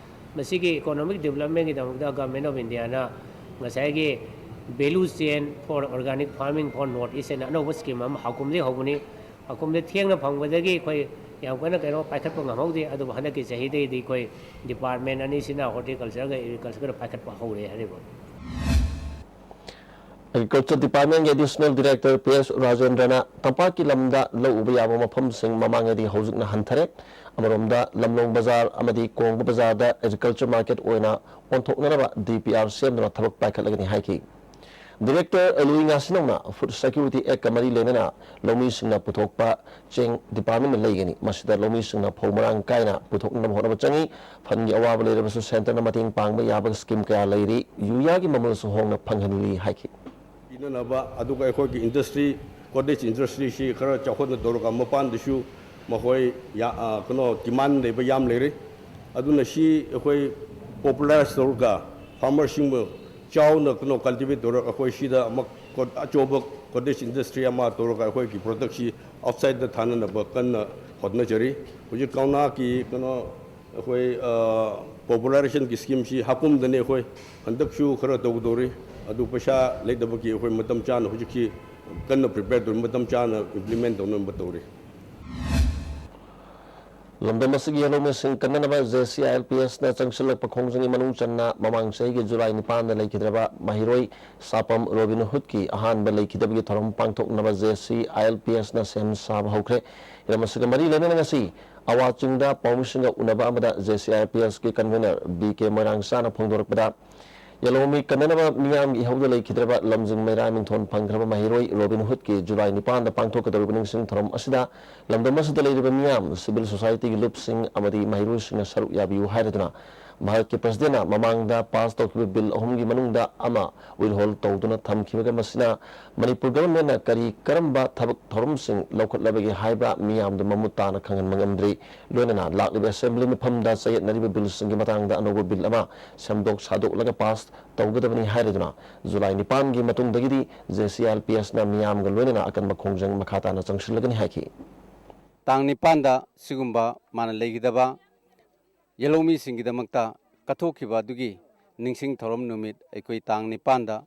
ꯃꯁꯤꯒꯤ ꯏꯀꯣꯅꯣꯃꯤꯛ ꯗꯤꯕꯂꯞꯃꯦꯟꯒꯤꯗꯃꯛꯇ ꯒꯚꯔꯟꯃꯦꯟ ꯑꯣꯐ ꯏꯟꯗꯤꯌꯥꯅ ꯉꯁꯥꯏꯒꯤ Value Chain for Organic Farming for North East ꯍꯥꯏꯅ ꯑꯅꯧꯕ ꯁ꯭ꯀꯤꯝ ꯑꯃ ꯍꯥꯀꯨꯝꯗꯒꯤ ꯍꯧꯕꯅꯤ꯫ ꯍꯥꯀꯨꯝꯗ ꯊꯦꯡꯅ ꯐꯪꯕꯗꯒꯤ ꯑꯩꯈꯣꯏ ꯌꯥꯝ ꯀꯟꯅ ꯀꯩꯅꯣ ꯄꯥꯏꯈꯠꯄ ꯉꯝꯍꯧꯗꯦ, ꯑꯗꯨꯕꯨ ꯍꯟꯗꯛꯀꯤ ꯆꯍꯤꯗꯒꯤꯗꯤ ꯑꯩꯈꯣꯏ ꯗꯤꯄꯥꯔꯠꯃꯦꯟ ꯑꯅꯤꯁꯤꯅ, ꯍꯣꯔꯇꯤꯀꯜꯆꯔꯒ ꯑꯦꯒ꯭ꯔꯤꯀꯜꯆꯔꯒ, ꯄꯥꯏꯈꯠꯄ ꯍꯧꯔꯦ ꯍꯥꯏꯔꯤꯕ꯫ ꯑꯦꯒ꯭ꯔꯤꯀꯜꯆꯔ ꯗꯤꯄꯥꯔꯠꯃꯦꯟꯒꯤ ꯑꯦꯗꯤꯁꯅꯦꯜ ꯗꯤꯔꯦꯛꯇꯔ ꯄꯤ ꯑꯦꯁ ꯔꯥꯖꯦꯟꯗ꯭ꯔꯅ ꯇꯝꯄꯥꯛꯀꯤ ꯂꯝꯗ ꯂꯧ ꯎꯕ ꯌꯥꯕ ꯃꯐꯝꯁꯤꯡ ꯃꯃꯥꯡꯉꯩꯗꯤ ꯍꯧꯖꯤꯛꯅ ꯍꯟꯊꯔꯦ꯫ ꯑꯃꯔꯣꯝꯗ ꯂꯝꯂꯣꯡ ꯕꯖꯥꯔ ꯑꯃꯗꯤ ꯀꯣꯡꯕ ꯕꯖꯥꯔꯗ ꯑꯦꯒ꯭ꯔꯤꯀꯜꯆꯔ ꯃꯥꯔꯀꯦꯠ ꯑꯣꯏꯅ ꯑꯣꯟꯊꯣꯛꯅꯅꯕ ꯗꯤ ꯄꯤ ꯑꯥꯔ ꯁꯦꯝꯗꯨꯅ ꯊꯕꯛ ꯄꯥꯏꯈꯠꯂꯒꯅꯤ ꯍꯥꯏꯈꯤ꯫ ꯗꯤꯔꯦꯛꯇꯔ ꯂꯨꯏ ꯉꯥꯁꯤꯅꯧꯅ ꯐꯨꯗ ꯁꯦꯀ꯭ꯌꯨꯔꯤꯇꯤ ꯑꯦꯛꯀ ꯃꯔꯤ ꯂꯩꯅꯅ ꯂꯧꯃꯤꯁꯤꯡꯅ ꯄꯨꯊꯣꯛꯄ ꯆꯦꯡ ꯗꯤꯄꯥꯔꯠꯃꯦꯟꯗ ꯂꯩꯒꯅꯤ꯫ ꯃꯁꯤꯗ ꯂꯧꯃꯤꯁꯤꯡꯅ ꯐꯧ ꯃꯔꯥꯡ ꯀꯥꯏꯅ ꯄꯨꯊꯣꯛꯅꯅꯕ ꯍꯣꯠꯅꯕ ꯆꯪꯏ꯫ ꯐꯟꯒꯤ ꯑꯋꯥꯕ ꯂꯩꯔꯕꯁꯨ ꯁꯦꯟꯇꯔꯅ ꯃꯇꯦꯡ ꯄꯥꯡꯕ ꯌꯥꯕ ꯁ꯭ꯀꯤꯝ ꯀꯌꯥ ꯂꯩꯔꯤ꯫ ꯌꯨꯔꯤꯌꯥꯒꯤ ꯃꯃꯜꯁꯨ ꯍꯣꯡꯅ ꯐꯪꯍꯜꯂꯤ ꯍꯥꯏꯈꯤ꯫ ꯄꯤꯅꯅꯕ, ꯑꯗꯨꯒ ꯑꯩꯈꯣꯏꯒꯤ ꯏꯟꯗꯁꯇ꯭ꯔꯤ, ꯀꯣꯇꯦꯖ ꯏꯟꯗꯁꯇ꯭ꯔꯤꯁꯤ ꯈꯔ ꯆꯥꯎꯈꯠꯅ ꯇꯧꯔꯒ ꯃꯄꯥꯟꯗꯁꯨ ꯃꯈꯣꯏ ꯌꯥ-, ꯑ, ꯀꯩꯅꯣ, ꯗꯤꯃꯥꯟ ꯂꯩꯕ ꯌꯥꯝ ꯂꯩꯔꯦ꯫ ꯑꯗꯨꯅ ꯁꯤ ꯑꯩꯈꯣꯏ ꯄꯣꯄꯨꯂꯔꯥꯏꯁ ꯇꯧꯔꯒ ꯐꯥꯔꯃꯔꯁꯤꯡꯕꯨ ꯆꯥꯎꯅ, ꯀꯩꯅꯣ, ꯀꯜꯇꯤꯚꯦꯠ ꯇꯧꯔꯒ ꯑꯩꯈꯣꯏ ꯁꯤꯗ ꯑꯃ ꯀꯣ-, ꯑꯆꯧꯕ ꯀꯣꯇꯦꯖ ꯏꯟꯗꯁꯇ꯭ꯔꯤ ꯑꯃ ꯇꯧꯔꯒ ꯑꯩꯈꯣꯏꯒꯤ ꯄ꯭ꯔꯗꯛꯁꯤ ꯑꯥꯎꯠꯁꯥꯏꯗꯇ ꯊꯥꯅꯅꯕ ꯀꯟꯅ ꯍꯣꯠꯅꯖꯔꯤ꯫ ꯍꯧꯖꯤꯛ ꯀꯧꯅꯥꯒꯤ, ꯀꯩꯅꯣ, ꯑꯩꯈꯣꯏ, ꯑ, ꯄꯣꯄꯨꯂꯔꯥꯏꯖꯦꯁꯟꯒꯤ ꯁ꯭ꯀꯤꯝꯁꯤ ꯍꯥꯀꯨꯝꯗꯅꯤ ꯑꯩꯈꯣꯏ ꯍꯟꯗꯛꯁꯨ ꯈꯔ ꯇꯧꯒꯗꯧꯔꯤ꯫ ꯑꯗꯨ ꯄꯩꯁꯥ ꯂꯩꯇꯕꯒꯤ ꯑꯩꯈꯣꯏ ꯃꯇꯝ ꯆꯥꯅ ꯍꯧꯖꯤꯛꯁꯤ ꯀꯟꯅ ꯄ꯭ꯔꯤꯄꯦꯌꯔ ꯇꯧꯔꯤ, ꯃꯇꯝ ꯆꯥꯅ ꯏꯝꯄ꯭ꯂꯤꯃꯦꯟ ꯇꯧꯅꯕ ꯇꯧꯔꯤ꯫ ꯂꯝꯗꯝ ꯑꯁꯤꯒꯤ ꯌꯦꯜꯍꯧꯃꯤꯁꯤꯡ ꯀꯟꯅꯅꯕ JCILPSꯅ ꯆꯪꯁꯤꯜꯂꯛꯄ ꯈꯣꯡꯖꯪꯒꯤ ꯃꯅꯨꯡ ꯆꯟꯅ ꯃꯃꯥꯡ ꯆꯍꯤꯒꯤ ꯖꯨꯂꯥꯏ ꯅꯤꯄꯥꯟꯗ ꯂꯩꯈꯤꯗ꯭ꯔꯕ ꯃꯍꯩꯔꯣꯏ ꯁꯥꯄꯝ ꯔꯣꯕꯤꯟ ꯍꯨꯗꯀꯤ ꯑꯍꯥꯟꯕ ꯂꯩꯈꯤꯗꯕꯒꯤ ꯊꯧꯔꯝ ꯄꯥꯡꯊꯣꯛꯅꯕ JCILPSꯅ ꯁꯦꯝ ꯁꯥꯕ ꯍꯧꯈ꯭ꯔꯦ꯫ ꯍꯤꯔꯝ ꯑꯁꯤꯒ ꯃꯔꯤ ꯂꯩꯅꯅ ꯉꯁꯤ ꯑꯋꯥ ꯆꯤꯡꯗ ꯄꯥꯎꯃꯤꯁꯤꯡꯒ ꯎꯅꯕ ꯑꯃꯗ JCILPSꯀꯤ ꯀꯟꯚꯦꯅꯔ ꯕꯤ ꯀꯦ ꯃꯣꯏꯔꯥꯡꯆꯥꯅ ꯐꯣꯡꯗꯣꯔꯛꯄꯗ, ꯌꯦꯜꯍꯧꯃꯤ ꯀꯟꯅꯅꯕ ꯃꯤꯌꯥꯝꯒꯤ ꯏꯍꯧꯗ ꯂꯩꯈꯤꯗ꯭ꯔꯕ ꯂꯝꯖꯤꯡ ꯃꯩꯔꯥ ꯃꯤꯡꯊꯣꯟ ꯐꯪꯈ꯭ꯔꯕ ꯃꯍꯩꯔꯣꯏ ꯔꯣꯕꯤꯟ ꯍꯨꯗꯀꯤ ꯖꯨꯂꯥꯏ ꯅꯤꯄꯥꯟꯗ ꯄꯥꯡꯊꯣꯛꯀꯗꯧꯔꯤꯕ ꯅꯤꯡꯁꯤꯡ ꯊꯧꯔꯝ ꯑꯁꯤꯗ ꯂꯝꯗꯝ ꯑꯁꯤꯗ ꯂꯩꯔꯤꯕ ꯃꯤꯌꯥꯝ, ꯁꯤꯚꯤꯜ ꯁꯣꯁꯥꯏꯇꯤꯒꯤ ꯂꯨꯞꯁꯤꯡ ꯑꯃꯗꯤ ꯃꯍꯩꯔꯣꯏꯁꯤꯡꯅ ꯁꯔꯨꯛ ꯌꯥꯕꯤꯌꯨ ꯍꯥꯏꯔꯗꯨꯅ ꯚꯥꯔꯠꯀꯤ ꯄ꯭ꯔꯁꯤꯗꯦꯟꯅ ꯃꯃꯥꯡꯗ ꯄꯥꯁ ꯇꯧꯈꯤꯕ ꯕꯤꯜ ꯑꯍꯨꯝꯒꯤ ꯃꯅꯨꯡꯗ ꯑꯃ ꯋꯤꯜꯍꯣꯜ ꯇꯧꯗꯨꯅ ꯊꯝꯈꯤꯕꯒ ꯃꯁꯤꯅ ꯃꯅꯤꯄꯨꯔ ꯒꯚꯔꯟꯃꯦꯟꯠꯅ ꯀꯔꯤ ꯀꯔꯝꯕ ꯊꯕꯛ ꯊꯧꯔꯝꯁꯤꯡ ꯂꯧꯈꯠꯂꯕꯒꯦ ꯍꯥꯏꯕ ꯃꯤꯌꯥꯝꯗꯨ ꯃꯃꯨꯠ ꯇꯥꯅ ꯈꯪꯍꯟꯕ ꯉꯝꯗ꯭ꯔꯤ꯫ ꯂꯣꯏꯅꯅ ꯂꯥꯛꯂꯤꯕ ꯑꯦꯁꯦꯝꯕ꯭ꯂꯤ ꯃꯤꯐꯝꯗ ꯆꯌꯦꯠꯅꯔꯤꯕ ꯕꯤꯜꯁꯤꯡꯒꯤ ꯃꯇꯥꯡꯗ ꯑꯅꯧꯕ ꯕꯤꯜ ꯑꯃ ꯁꯦꯝꯗꯣꯛ ꯁꯥꯗꯣꯛꯂꯒ ꯄꯥꯁ ꯇꯧꯒꯗꯕꯅꯤ ꯍꯥꯏꯔꯗꯨꯅ ꯖꯨꯂꯥꯏ ꯅꯤꯄꯥꯟꯒꯤ ꯃꯇꯨꯡꯗꯒꯤꯗꯤ JCILPSꯅ ꯃꯤꯌꯥꯝꯒ ꯂꯣꯏꯅꯅ ꯑꯀꯟꯕ ꯈꯣꯡꯖꯪ ꯃꯈꯥ ꯇꯥꯅ ꯆꯪꯁꯤꯜꯂꯒꯅꯤ ꯍꯥꯏꯈꯤ꯫ ꯇꯥꯡ ꯅꯤꯄꯥꯟꯗ ꯁꯤꯒꯨꯝꯕ ꯃꯥꯅ ꯂꯩꯈꯤꯗꯕ ꯌꯦꯜꯍꯧꯃꯤꯁꯤꯡꯒꯤꯗꯃꯛꯇ ꯀꯠꯊꯣꯛꯈꯤꯕ ꯑꯗꯨꯒꯤ ꯅꯤꯡꯁꯤꯡ ꯊꯧꯔꯝ ꯅꯨꯃꯤꯠ ꯑꯩꯈꯣꯏ ꯇꯥꯡ ꯅꯤꯄꯥꯟꯗ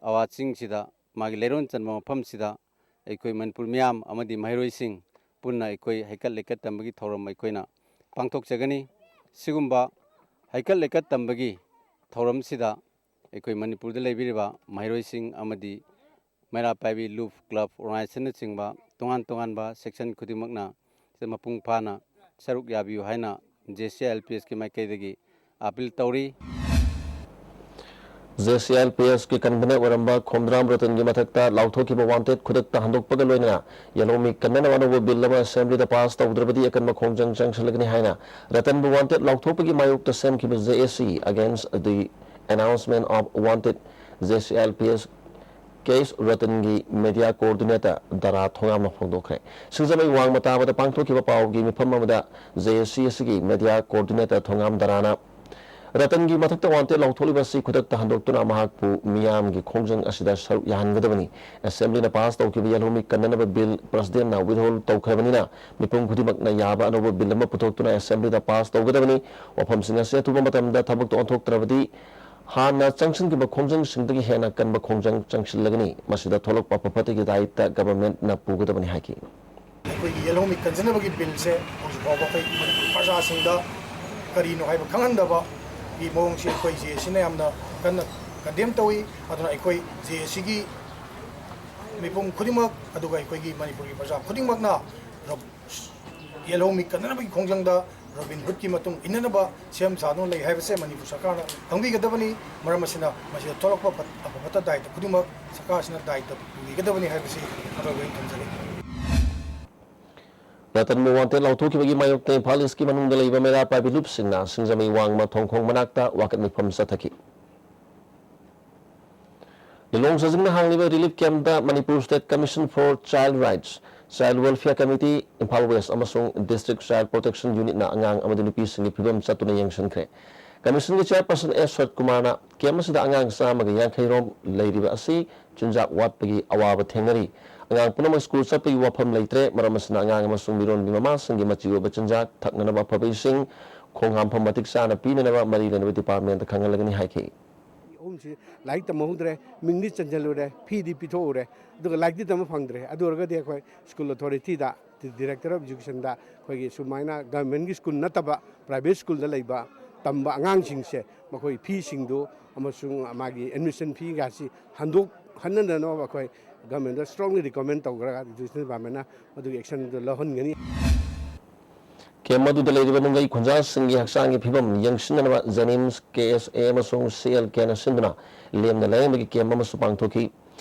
ꯑꯋꯥ ꯆꯤꯡꯁꯤꯗ, ꯃꯥꯒꯤ ꯂꯩꯔꯣꯟ ꯆꯟꯕ ꯃꯐꯝꯁꯤꯗ ꯑꯩꯈꯣꯏ ꯃꯅꯤꯄꯨꯔ ꯃꯤꯌꯥꯝ ꯑꯃꯗꯤ ꯃꯍꯩꯔꯣꯏꯁꯤꯡ ꯄꯨꯟꯅ ꯑꯩꯈꯣꯏ ꯍꯩꯀꯠ ꯂꯩꯀꯠ ꯇꯝꯕꯒꯤ ꯊꯧꯔꯝ ꯑꯩꯈꯣꯏꯅ ꯄꯥꯡꯊꯣꯛꯆꯒꯅꯤ꯫ ꯁꯤꯒꯨꯝꯕ ꯍꯩꯀꯠ ꯂꯩꯀꯠ ꯇꯝꯕꯒꯤ ꯊꯧꯔꯝꯁꯤꯗ ꯑꯩꯈꯣꯏ ꯃꯅꯤꯄꯨꯔꯗ ꯂꯩꯕꯤꯔꯤꯕ ꯃꯍꯩꯔꯣꯏꯁꯤꯡ ꯑꯃꯗꯤ ꯃꯩꯔꯥ ꯄꯥꯏꯕꯤ ꯂꯨꯞ ꯀ꯭ꯂꯕ ꯑꯣꯔꯒꯅꯥꯏꯖꯦꯁꯟꯅꯆꯤꯡꯕ ꯇꯣꯉꯥꯟ ꯇꯣꯉꯥꯟꯕ ꯁꯦꯛꯁꯟ ꯈꯨꯗꯤꯡꯃꯛꯅ ꯁꯤꯗ ꯃꯄꯨꯡ ꯐꯥꯅ ꯁꯔꯨꯛ ꯌꯥꯕꯤꯌꯨ ꯍꯥꯏꯅ JCILPSꯀꯤ ꯃꯥꯏꯀꯩꯗꯒꯤ ꯑꯥꯄꯤꯜ ꯇꯧꯔꯤ꯫ ꯖꯦ ꯁꯤ ꯑꯦꯜ ꯄꯤ ꯑꯦꯁꯀꯤ ꯀꯟꯚꯤꯅꯔ ꯑꯣꯏꯔꯝꯕ ꯈꯣꯝꯗ꯭ꯔꯥꯝ ꯔꯇꯟꯒꯤ ꯃꯊꯛꯇ ꯂꯥꯎꯊꯣꯛꯈꯤꯕ ꯋꯥꯟꯇꯦꯗ ꯈꯨꯗꯛꯇ ꯍꯟꯗꯣꯛꯄꯒ ꯂꯣꯏꯅꯅ ꯌꯦꯜꯍꯧꯃꯤ ꯀꯟꯅꯅꯕ ꯑꯅꯧꯕ ꯕꯤꯜ ꯑꯃ ꯑꯦꯁꯦꯝꯕ꯭ꯂꯤꯗ ꯄꯥꯁ ꯇꯧꯗ꯭ꯔꯕꯗꯤ ꯑꯀꯟꯕ ꯈꯣꯡꯖꯪ ꯆꯪꯁꯤꯜꯂꯒꯅꯤ ꯍꯥꯏꯅ ꯔꯇꯟꯕꯨ ꯋꯥꯟꯇꯦꯗ ꯂꯥꯎꯊꯣꯛꯄꯒꯤ ꯃꯥꯌꯣꯛꯇ ꯁꯦꯝꯈꯤꯕ J A C Against the Announcement of Wanted J C L P S Case ꯔꯇꯟꯒꯤ ꯃꯦꯗꯤꯌꯥ ꯀꯣꯑꯣꯔꯗꯤꯅꯦꯇꯔ ꯗꯔꯥ ꯊꯣꯉꯥꯝꯅ ꯐꯣꯡꯗꯣꯛꯈ꯭ꯔꯦ꯫ ꯁꯤꯡꯖꯃꯩ ꯋꯥꯡꯃ ꯇꯥꯕꯗ ꯄꯥꯡꯊꯣꯛꯈꯤꯕ ꯄꯥꯎꯒꯤ ꯃꯤꯐꯝ ꯑꯃꯗ J A C ꯑꯁꯤꯒꯤ ꯃꯦꯗꯤꯌꯥ ꯀꯣꯑꯣꯔꯗꯤꯅꯦꯇꯔ ꯊꯣꯉꯥꯝ ꯗꯔꯥꯅ ꯔꯇꯟꯒꯤ ꯃꯊꯛꯇ ꯋꯥꯟꯇꯦꯗ ꯂꯥꯎꯊꯣꯛꯂꯤꯕ ꯑꯁꯤ ꯈꯨꯗꯛꯇ ꯍꯟꯗꯣꯛꯇꯨꯅ ꯃꯍꯥꯛꯄꯨ ꯃꯤꯌꯥꯝꯒꯤ ꯈꯣꯡꯖꯪ ꯑꯁꯤꯗ ꯁꯔꯨꯛ ꯌꯥꯍꯟꯒꯗꯕꯅꯤ꯫ ꯑꯦꯁꯦꯝꯕ꯭ꯂꯤꯅ ꯄꯥꯁ ꯇꯧꯈꯤꯕ ꯌꯦꯜꯍꯧꯃꯤ ꯀꯟꯅꯅꯕ ꯕꯤꯜ ꯄ꯭ꯔꯁꯤꯗꯦꯟꯅ ꯋꯤꯠꯍꯣꯜ ꯇꯧꯈ꯭ꯔꯕꯅꯤꯅ ꯃꯤꯄꯨꯝ ꯈꯨꯗꯤꯡꯃꯛꯅ ꯌꯥꯕ ꯑꯅꯧꯕ ꯕꯤꯜ ꯑꯃ ꯄꯨꯊꯣꯛꯇꯨꯅ ꯑꯦꯁꯦꯝꯕ꯭ꯂꯤꯗ ꯄꯥꯁ ꯇꯧꯒꯗꯕꯅꯤ꯫ ꯋꯥꯐꯝꯁꯤꯡ ꯑꯁꯤ ꯑꯊꯨꯕ ꯃꯇꯝꯗ ꯊꯕꯛꯇ ꯑꯣꯟꯊꯣꯛꯇ꯭ꯔꯕꯗꯤ ꯍꯥꯟꯅ ꯆꯪꯁꯤꯟꯈꯤꯕ ꯈꯣꯡꯖꯪꯁꯤꯡꯗꯒꯤ ꯍꯦꯟꯅ ꯀꯟꯕ ꯈꯣꯡꯖꯪ ꯆꯪꯁꯤꯜꯂꯒꯅꯤ꯫ ꯃꯁꯤꯗ ꯊꯣꯛꯂꯛꯄ ꯑꯐ ꯐꯠꯇꯒꯤ ꯗꯥꯏꯇ ꯒꯚꯔꯟꯃꯦꯟꯠꯅ ꯄꯨꯒꯗꯕꯅꯤ ꯍꯥꯏꯈꯤ꯫ ꯑꯩꯈꯣꯏꯒꯤ ꯌꯦꯜꯍꯧꯃꯤ ꯀꯟꯖꯅꯕꯒꯤ ꯕꯤꯜꯁꯦ ꯍꯧꯖꯤꯛ ꯐꯥꯎꯕ ꯑꯩꯈꯣꯏ ꯃꯅꯤꯄꯨꯔ ꯄ꯭ꯔꯖꯥꯁꯤꯡꯗ ꯀꯔꯤꯅꯣ ꯍꯥꯏꯕ ꯈꯪꯍꯟꯗꯕꯒꯤ ꯃꯑꯣꯡꯁꯤ ꯑꯩꯈꯣꯏ J A Cꯅ ꯌꯥꯝꯅ ꯀꯟꯅ ꯀꯟꯗꯦꯝ ꯇꯧꯏ꯫ ꯑꯗꯨꯅ ꯑꯩꯈꯣꯏ J A Cꯒꯤ ꯃꯤꯄꯨꯝ ꯈꯨꯗꯤꯡꯃꯛ, ꯑꯗꯨꯒ ꯑꯩꯈꯣꯏꯒꯤ ꯃꯅꯤꯄꯨꯔꯒꯤ ꯄ꯭ꯔꯖꯥ ꯈꯨꯗꯤꯡꯃꯛꯅ ꯌꯦꯜꯍꯧꯃꯤ ꯀꯟꯅꯅꯕꯒꯤ ꯈꯣꯡꯖꯪꯗ ꯔꯣꯕꯤꯟ ꯍꯨꯗꯀꯤ ꯃꯇꯨꯡ ꯏꯟꯅꯅꯕ ꯁꯦꯝ ꯁꯥꯗꯨꯅ ꯂꯩ ꯍꯥꯏꯕꯁꯦ ꯃꯅꯤꯄꯨꯔ ꯁꯔꯀꯥꯔꯅ ꯈꯪꯕꯤꯒꯗꯕꯅꯤ꯫ ꯃꯔꯝ ꯑꯁꯤꯅ, ꯃꯁꯤꯗ ꯊꯣꯛꯂꯛꯄ ꯐꯠ-, ꯑꯐ ꯐꯠꯇ ꯗꯥꯏꯇ ꯈꯨꯗꯤꯡꯃꯛ ꯁꯔꯀꯥꯔꯁꯤꯅ ꯗꯥꯏꯇ ꯄꯨꯕꯤꯒꯗꯕꯅꯤ ꯍꯥꯏꯕꯁꯤ ꯑꯔꯣꯏꯕ ꯑꯣꯏꯅ ꯊꯝꯖꯒꯦ꯫ ꯔꯇꯟꯕꯨ ꯋꯥꯟꯇꯦꯗ ꯂꯥꯎꯊꯣꯛꯈꯤꯕꯒꯤ ꯃꯥꯌꯣꯛꯇ ꯏꯝꯐꯥꯜ ꯏꯁꯀꯤ ꯃꯅꯨꯡꯗ ꯂꯩꯕ ꯃꯩꯔꯥ ꯄꯥꯏꯕꯤ ꯂꯨꯞꯁꯤꯡꯅ ꯁꯤꯡꯖꯃꯩ ꯋꯥꯡꯃ ꯊꯣꯡꯈꯣꯡ ꯃꯅꯥꯛꯇ ꯋꯥꯀꯠ ꯃꯤꯐꯝ ꯆꯠꯊꯈꯤ꯫ ꯂꯤꯂꯣꯡ ꯁꯥꯖꯤꯡꯅ ꯍꯥꯡꯂꯤꯕ ꯔꯤꯂꯤꯐ ꯀꯦꯝꯞꯇ Manipur State Commission for Child Rights, Child Welfare Committee, Imphal west ꯑꯃꯁꯨꯡ District Child Protection Unitꯅ ꯑꯉꯥꯡ ꯑꯃꯗꯤ ꯅꯨꯄꯤꯁꯤꯡꯒꯤ ꯐꯤꯕꯝ ꯆꯠꯇꯨꯅ ꯌꯦꯡꯁꯤꯟꯈ꯭ꯔꯦ꯫ Commissionꯒꯤ chairperson S ꯁꯔꯠꯀꯨꯃꯥꯔꯅ camp ꯑꯁꯤꯗ ꯑꯉꯥꯡ ꯆꯥꯝꯃꯒ ꯌꯥꯡꯈꯩ ꯔꯣꯝ ꯂꯩꯔꯤꯕ ꯑꯁꯤ ꯆꯤꯟꯖꯥꯛ ꯋꯥꯠꯄꯒꯤ ꯑꯋꯥꯕ ꯊꯦꯡꯅꯔꯤ꯫ ꯑꯉꯥꯡ ꯄꯨꯝꯅꯃꯛ ꯁ꯭ꯀꯨꯜ ꯆꯠꯄꯒꯤ ꯋꯥꯐꯝ ꯂꯩꯇ꯭ꯔꯦ꯫ ꯃꯔꯝ ꯑꯁꯤꯅ ꯑꯉꯥꯡ ꯑꯃꯁꯨꯡ ꯃꯤꯔꯣꯟꯕꯤ ꯃꯃꯥꯁꯤꯡꯒꯤ ꯃꯆꯤ ꯑꯣꯏꯕ ꯆꯤꯟꯖꯥꯛ, ꯊꯛꯅꯅꯕ ꯑꯐꯕ ꯏꯁꯤꯡ, ꯈꯣꯡ ꯍꯥꯝꯐꯝ ꯃꯇꯤꯛ ꯆꯥꯅ ꯄꯤꯅꯅꯕ ꯃꯔꯤ ꯂꯩꯅꯕ departmentꯇ ꯈꯪꯍꯜꯂꯒꯅꯤ ꯍꯥꯏꯈꯤ꯫ ꯑꯍꯨꯝꯁꯤ ꯂꯥꯏꯔꯤꯛ ꯇꯝꯍꯧꯗ꯭ꯔꯦ, ꯃꯤꯡꯗꯤ ꯆꯟꯁꯤꯜꯂꯨꯔꯦ, feeꯗꯤ ꯄꯤꯊꯣꯛꯎꯔꯦ, ꯑꯗꯨꯒ ꯂꯥꯏꯔꯤꯛꯇꯤ ꯇꯝꯕ ꯐꯪꯗ꯭ꯔꯦ꯫ ꯑꯗꯨ ꯑꯣꯏꯔꯒꯗꯤ ꯑꯩꯈꯣꯏ school authorityꯗ, Director of Educationꯗ ꯑꯩꯈꯣꯏꯒꯤ ꯁꯨꯃꯥꯏꯅ governmentꯀꯤ school ꯅꯠꯇꯕ private schoolꯗ ꯂꯩꯕ ꯇꯝꯕ ꯑꯉꯥꯡꯁꯤꯡꯁꯦ ꯃꯈꯣꯏ feeꯁꯤꯡꯗꯨ ꯑꯃꯁꯨꯡ ꯃꯥꯒꯤ admission feeꯒꯁꯤ ꯍꯟꯗꯣꯛꯍꯟꯅꯅꯕ ꯑꯩꯈꯣꯏ governmentꯗ strongly recommend ꯇꯧꯈ꯭ꯔꯒ Education Departmentꯅ ꯃꯗꯨꯒꯤ actionꯗꯨ ꯂꯧꯍꯟꯒꯅꯤ꯫ ꯀꯦꯝꯞ ꯑꯗꯨꯗ ꯂꯩꯔꯤꯕ ꯅꯨꯡꯒꯩ ꯈꯨꯟꯖꯥꯁꯤꯡꯒꯤ ꯍꯛꯆꯥꯡꯒꯤ ꯐꯤꯕꯝ ꯌꯦꯡꯁꯤꯟꯅꯅꯕ JNIMS, KSA ꯑꯃꯁꯨꯡ CLK ꯅ ꯁꯤꯟꯗꯨꯅ ꯂꯦꯝꯅ ꯂꯥꯌꯦꯡꯕꯒꯤ ꯀꯦꯝꯞ ꯑꯃꯁꯨ ꯄꯥꯡꯊꯣꯛꯈꯤ꯫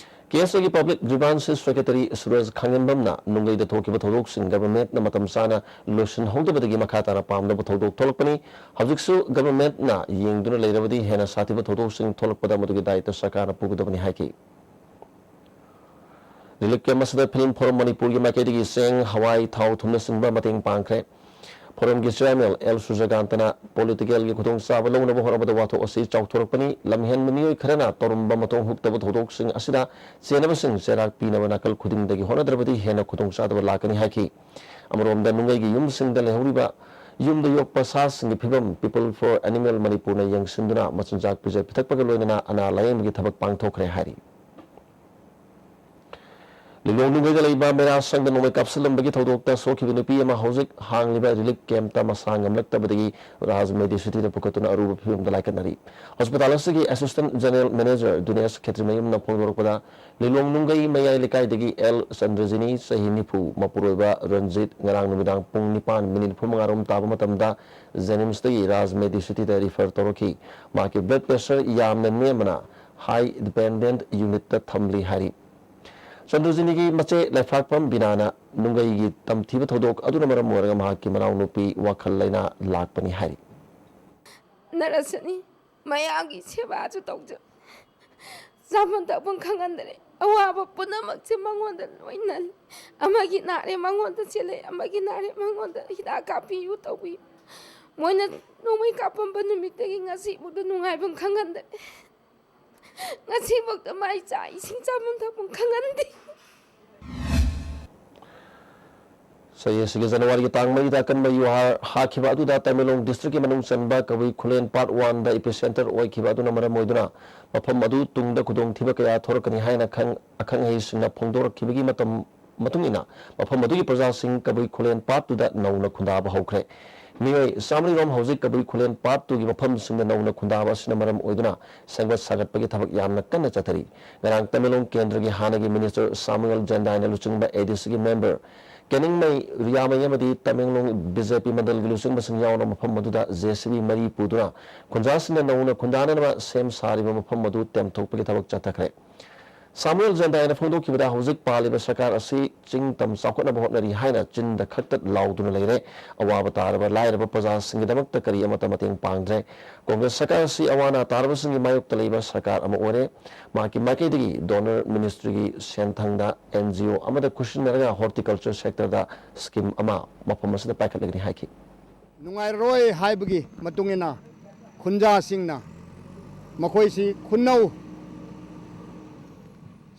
KSA ꯒꯤ Public Grievances Secretary ꯁꯨꯔꯖ ꯈꯥꯉꯦꯝꯕꯝꯅ ꯅꯨꯡꯒꯩꯗ ꯊꯣꯛꯈꯤꯕ ꯊꯧꯗꯣꯛꯁꯤꯡ ꯒꯚꯔꯟꯃꯦꯟꯠꯅ ꯃꯇꯝ ꯆꯥꯅ ꯂꯣꯏꯁꯤꯟꯍꯧꯗꯕꯗꯒꯤ ꯃꯈꯥ ꯇꯥꯅ ꯄꯥꯝꯗꯕ ꯊꯧꯗꯣꯛ ꯊꯣꯛꯂꯛꯄꯅꯤ꯫ ꯍꯧꯖꯤꯛꯁꯨ ꯒꯚꯔꯟꯃꯦꯟꯠꯅ ꯌꯦꯡꯗꯨꯅ ꯂꯩꯔꯕꯗꯤ ꯍꯦꯟꯅ ꯁꯥꯊꯤꯕ ꯊꯧꯗꯣꯛꯁꯤꯡ ꯊꯣꯛꯂꯛꯄꯗ ꯃꯗꯨꯒꯤ ꯗꯥꯏꯇ ꯁꯔꯀꯥꯔꯅ ꯄꯨꯒꯗꯕꯅꯤ ꯍꯥꯏꯈꯤ꯫ ꯔꯤꯂꯤꯐ ꯀꯦꯝꯞ ꯑꯁꯤꯗ ꯐꯤꯜꯝ ꯐꯣꯔꯝ ꯃꯅꯤꯄꯨꯔꯒꯤ ꯃꯥꯏꯀꯩꯗꯒꯤ ꯆꯦꯡ, ꯍꯋꯥꯏ, ꯊꯥꯎ, ꯊꯨꯝꯅꯆꯤꯡꯕ ꯃꯇꯦꯡ ꯄꯥꯡꯈ꯭ꯔꯦ꯫ ꯐꯣꯔꯝꯒꯤ ꯆꯤꯌꯥꯔꯃꯦꯟ ꯑꯦꯜ ꯁꯨꯔꯖꯀꯥꯟꯇꯅ ꯄꯣꯂꯤꯇꯤꯀꯦꯜꯒꯤ ꯈꯨꯗꯣꯡꯆꯥꯕ ꯂꯧꯅꯕ ꯍꯣꯠꯅꯕꯗ ꯋꯥꯊꯣꯛ ꯑꯁꯤ ꯆꯥꯎꯊꯣꯔꯛꯄꯅꯤ꯫ ꯂꯝꯍꯦꯟꯕ ꯃꯤꯑꯣꯏ ꯈꯔꯅ ꯇꯧꯔꯝꯕ ꯃꯊꯣꯡ ꯍꯨꯛꯇꯕ ꯊꯧꯗꯣꯛꯁꯤꯡ ꯑꯁꯤꯗ ꯆꯦꯟꯅꯕꯁꯤꯡ ꯆꯩꯔꯥꯛ ꯄꯤꯅꯕ ꯅꯥꯀꯜ ꯈꯨꯗꯤꯡꯗꯒꯤ ꯍꯣꯠꯅꯗ꯭ꯔꯕꯗꯤ ꯍꯦꯟꯅ ꯈꯨꯗꯣꯡꯆꯥꯗꯕ ꯂꯥꯛꯀꯅꯤ ꯍꯥꯏꯈꯤ꯫ ꯑꯃꯔꯣꯝꯗ ꯅꯨꯡꯒꯩꯒꯤ ꯌꯨꯝꯁꯤꯡꯗ ꯂꯩꯍꯧꯔꯤꯕ ꯌꯨꯝꯗ ꯌꯣꯛꯄ ꯁꯥꯁꯤꯡꯒꯤ ꯐꯤꯕꯝ People for Animal ꯃꯅꯤꯄꯨꯔꯅ ꯌꯦꯡꯁꯤꯟꯗꯨꯅ ꯃꯆꯤꯟꯖꯥꯛ ꯄꯤꯖ ꯄꯤꯊꯛꯄꯒ ꯂꯣꯏꯅꯅ ꯑꯅꯥ ꯂꯥꯌꯦꯡꯕꯒꯤ ꯊꯕꯛ ꯄꯥꯡꯊꯣꯛꯈ꯭ꯔꯦ ꯍꯥꯏꯔꯤ꯫ ꯂꯤꯂꯣꯡ ꯅꯨꯡꯒꯩꯗ ꯂꯩꯕ ꯃꯦꯔꯥ ꯁꯪꯗ ꯅꯣꯡꯃꯩ ꯀꯥꯞꯁꯤꯜꯂꯝꯕꯒꯤ ꯊꯧꯗꯣꯛꯇ ꯁꯣꯛꯈꯤꯕ ꯅꯨꯄꯤ ꯑꯃ ꯍꯧꯖꯤꯛ ꯍꯥꯡꯂꯤꯕ ꯔꯤꯂꯤꯐ ꯀꯦꯝꯞꯇ ꯃꯁꯥ ꯉꯝꯂꯛꯇꯕꯗꯒꯤ ꯔꯥꯖ ꯃꯦꯗꯤꯁꯤꯇꯤꯗ ꯄꯨꯈꯠꯇꯨꯅ ꯑꯔꯨꯕ ꯐꯤꯕꯝꯗ ꯂꯥꯏꯀꯠꯅꯔꯤ꯫ ꯍꯣꯁꯄꯤꯇꯥꯜ ꯑꯁꯤꯒꯤ ꯑꯦꯁꯤꯁꯇꯦꯟꯠ ꯖꯦꯅꯔꯦꯜ ꯃꯦꯅꯦꯖꯔ ꯗꯨꯅꯦꯁ ꯈꯦꯇ꯭ꯔꯤꯃꯌꯨꯝꯅ ꯐꯣꯡꯗꯣꯔꯛꯄꯗ, ꯂꯤꯂꯣꯡ ꯅꯨꯡꯒꯩ ꯃꯌꯥꯏ ꯂꯩꯀꯥꯏꯗꯒꯤ ꯑꯦꯜ ꯆꯟꯗ꯭ꯔꯖꯤꯅꯤ, ꯆꯍꯤ ꯅꯤꯐꯨ, ꯃꯄꯨꯔꯣꯏꯕ ꯔꯟꯖꯤꯠ, ꯉꯔꯥꯡ ꯅꯨꯃꯤꯗꯥꯡ ꯄꯨꯡ ꯅꯤꯄꯥꯟ ꯃꯤꯅꯤꯠ ꯅꯤꯐꯨ ꯃꯉꯥ ꯔꯣꯝ ꯇꯥꯕ ꯃꯇꯝꯗ JNIMSꯇꯒꯤ ꯔꯥꯖ ꯃꯦꯗꯤꯁꯤꯇꯤꯗ ꯔꯤꯐꯔ ꯇꯧꯔꯛꯈꯤ꯫ ꯃꯍꯥꯛꯀꯤ ꯕ꯭ꯂꯗ ꯄ꯭ꯔꯦꯁꯔ ꯌꯥꯝꯅ ꯅꯦꯝꯕꯅ ꯍꯥꯏ ꯗꯤꯄꯦꯟꯗꯦꯟꯠ ꯌꯨꯅꯤꯠꯇ ꯊꯝꯂꯤ ꯍꯥꯏꯔꯤ꯫ ꯆꯟꯗ꯭ꯔꯖꯤꯅꯤꯒꯤ ꯃꯆꯦ ꯂꯩꯐꯥꯛꯄꯝ ꯕꯤꯅꯥꯅ ꯅꯨꯡꯒꯩꯒꯤ ꯇꯝꯊꯤꯕ ꯊꯧꯗꯣꯛ ꯑꯗꯨꯅ ꯃꯔꯝ ꯑꯣꯏꯔꯒ ꯃꯍꯥꯛꯀꯤ ꯃꯅꯥꯎꯅꯨꯄꯤ ꯋꯥꯈꯜ ꯂꯩꯅꯥ ꯂꯥꯛꯄꯅꯤ ꯍꯥꯏꯔꯤ꯫ ꯅꯔꯁꯅꯤ, ꯃꯌꯥꯝꯒꯤ ꯁꯦꯕꯥꯁꯨ ꯇꯧꯖ, ꯆꯥꯐꯝ ꯊꯛꯐꯝ ꯈꯪꯍꯟꯗꯔꯦ꯫ ꯑꯋꯥꯕ ꯄꯨꯝꯅꯃꯛꯁꯦ ꯃꯉꯣꯟꯗ ꯂꯣꯏ ꯅꯜꯂꯤ꯫ ꯑꯃꯒꯤ ꯅꯥꯔꯦ ꯃꯉꯣꯟꯗ ꯆꯦꯜꯂꯦ, ꯑꯃꯒꯤ ꯅꯥꯔꯦ ꯃꯉꯣꯟꯗ ꯍꯤꯗꯥꯛ ꯀꯥꯞꯄꯤꯌꯨ ꯇꯧꯕꯤꯌꯨ꯫ ꯃꯣꯏꯅ ꯅꯣꯡꯃꯩ ꯀꯥꯞꯄꯝꯕ ꯅꯨꯃꯤꯠꯇꯒꯤ ꯉꯁꯤꯐꯥꯎꯗ ꯅꯨꯡꯉꯥꯏꯐꯝ ꯈꯪꯍꯟꯗꯔꯦ꯫ ꯉꯁꯤꯐꯥꯎꯗ ꯃꯥꯏ ꯆꯥꯛ ꯏꯁꯤꯡ ꯆꯥꯐꯝ ꯊꯛꯐꯝ ꯈꯪꯍꯟꯗꯦ꯫ ꯆꯍꯤ ꯑꯁꯤꯒꯤ ꯖꯅꯋꯥꯔꯤꯒꯤ ꯇꯥꯡ ꯃꯔꯤꯗ ꯑꯀꯟꯕ ꯌꯨꯍꯥꯔ ꯍꯥꯈꯤꯕ ꯑꯗꯨꯗ ꯇꯃꯦꯡꯂꯣꯡ ꯗꯤꯁꯇ꯭ꯔꯤꯛꯀꯤ ꯃꯅꯨꯡ ꯆꯟꯕ ꯀꯕꯨꯏ ꯈꯨꯂꯦꯟ ꯄꯥꯔꯠ ꯋꯥꯟꯗ ꯏꯄꯤꯁꯦꯟꯇꯔ ꯑꯣꯏꯈꯤꯕ ꯑꯗꯨꯅ ꯃꯔꯝ ꯑꯣꯏꯗꯨꯅ ꯃꯐꯝ ꯑꯗꯨ ꯇꯨꯡꯗ ꯈꯨꯗꯣꯡꯊꯤꯕ ꯀꯌꯥ ꯊꯣꯔꯛꯀꯅꯤ ꯍꯥꯏꯅ ꯈꯪ-, ꯑꯈꯪ ꯑꯍꯩꯁꯤꯡꯅ ꯐꯣꯡꯗꯣꯔꯛꯈꯤꯕꯒꯤ ꯃꯇꯝ ꯃꯇꯨꯡ ꯏꯟꯅ ꯃꯐꯝ ꯑꯗꯨꯒꯤ ꯄ꯭ꯔꯖꯥꯁꯤꯡ ꯀꯕꯨꯏ ꯈꯨꯂꯦꯟ ꯄꯥꯔꯠ ꯇꯨꯗ ꯅꯧꯅ ꯈꯨꯟꯗꯥꯕ ꯍꯧꯈ꯭ꯔꯦ꯫ ꯃꯤꯑꯣꯏ ꯆꯥꯃꯔꯤ ꯔꯣꯝ ꯍꯧꯖꯤꯛ ꯀꯕꯨꯏ ꯈꯨꯂꯦꯟ ꯄꯥꯔꯠ ꯇꯨꯒꯤ ꯃꯐꯝꯁꯤꯡꯗ ꯅꯧꯅ ꯈꯨꯟꯗꯥꯕ ꯑꯁꯤꯅ ꯃꯔꯝ ꯑꯣꯏꯗꯨꯅ ꯁꯦꯝꯒꯠ ꯁꯥꯒꯠꯄꯒꯤ ꯊꯕꯛ ꯌꯥꯝꯅ ꯀꯟꯅ ꯆꯠꯊꯔꯤ꯫ ꯉꯔꯥꯡ ꯇꯃꯦꯡꯂꯣꯡ ꯀꯦꯟꯗ꯭ꯔꯒꯤ ꯍꯥꯟꯅꯒꯤ ꯃꯤꯅꯤꯁꯇꯔ ꯁꯥꯃꯨꯑꯦꯜ ꯖꯦꯟꯗꯥꯏꯅ ꯂꯨꯆꯤꯡꯕ ADCꯒꯤ ꯃꯦꯝꯕꯔ ꯀꯦꯅꯤꯡꯃꯩ, ꯔꯤꯌꯥꯃꯩ ꯑꯃꯗꯤ ꯇꯃꯦꯡꯂꯣꯡ ꯕꯤ ꯖꯦ ꯄꯤ ꯃꯟꯗꯜꯒꯤ ꯂꯨꯆꯤꯡꯕꯁꯤꯡ ꯌꯥꯎꯅ ꯃꯐꯝ ꯑꯗꯨꯗ ꯖꯦ ꯁꯤ ꯕꯤ ꯃꯔꯤ ꯄꯨꯗꯨꯅ ꯈꯨꯟꯖꯥꯁꯤꯡꯅ ꯅꯧꯅ ꯈꯨꯟꯗꯥꯅꯅꯕ ꯁꯦꯝ ꯁꯥꯔꯤꯕ ꯃꯐꯝ ꯑꯗꯨ ꯇꯦꯝꯊꯣꯛꯄꯒꯤ ꯊꯕꯛ ꯆꯠꯊꯈ꯭ꯔꯦ꯫ ꯁꯥꯃꯨꯑꯦꯜ ꯖꯟꯗꯥꯏꯅ ꯐꯣꯡꯗꯣꯛꯈꯤꯕꯗ, ꯍꯧꯖꯤꯛ ꯄꯥꯜꯂꯤꯕ ꯁꯔꯀꯥꯔ ꯑꯁꯤ ꯆꯤꯡ ꯇꯝ ꯆꯥꯎꯈꯠꯅꯕ ꯍꯣꯠꯅꯔꯤ ꯍꯥꯏꯅ ꯆꯤꯟꯗ ꯈꯛꯇ ꯂꯥꯎꯗꯨꯅ ꯂꯩꯔꯦ꯫ ꯑꯋꯥꯕ ꯇꯥꯔꯕ ꯂꯥꯏꯔꯕ ꯄ꯭ꯔꯖꯥꯁꯤꯡꯒꯤꯗꯃꯛꯇ ꯀꯔꯤ ꯑꯃꯠꯇ ꯃꯇꯦꯡ ꯄꯥꯡꯗ꯭ꯔꯦ꯫ ꯀꯣꯡꯒ꯭ꯔꯦꯁ ꯁꯔꯀꯥꯔ ꯑꯁꯤ ꯑꯋꯥ ꯑꯅꯥ ꯇꯥꯔꯕꯁꯤꯡꯒꯤ ꯃꯥꯌꯣꯛꯇ ꯂꯩꯕ ꯁꯔꯀꯥꯔ ꯑꯃ ꯑꯣꯏꯔꯦ꯫ ꯃꯍꯥꯛꯀꯤ ꯃꯥꯏꯀꯩꯗꯒꯤ ꯗꯣꯅꯔ ꯃꯤꯅꯤꯁꯇ꯭ꯔꯤꯒꯤ ꯁꯦꯟꯊꯪꯗ ꯑꯦꯟ ꯖꯤ ꯑꯣ ꯑꯃꯗ ꯈꯨꯠꯁꯤꯟꯅꯔꯒ ꯍꯣꯔꯇꯤꯀꯜꯆꯔ ꯁꯦꯛꯇꯔꯗ ꯁ꯭ꯀꯤꯝ ꯑꯃ ꯃꯐꯝ ꯑꯁꯤꯗ ꯄꯥꯏꯈꯠꯂꯒꯅꯤ ꯍꯥꯏꯈꯤ꯫ ꯅꯨꯡꯉꯥꯏꯔꯔꯣꯏ ꯍꯥꯏꯕꯒꯤ ꯃꯇꯨꯡ ꯏꯟꯅ ꯈꯨꯟꯖꯥꯁꯤꯡꯅ ꯃꯈꯣꯏꯁꯤ ꯈꯨꯟꯅꯧ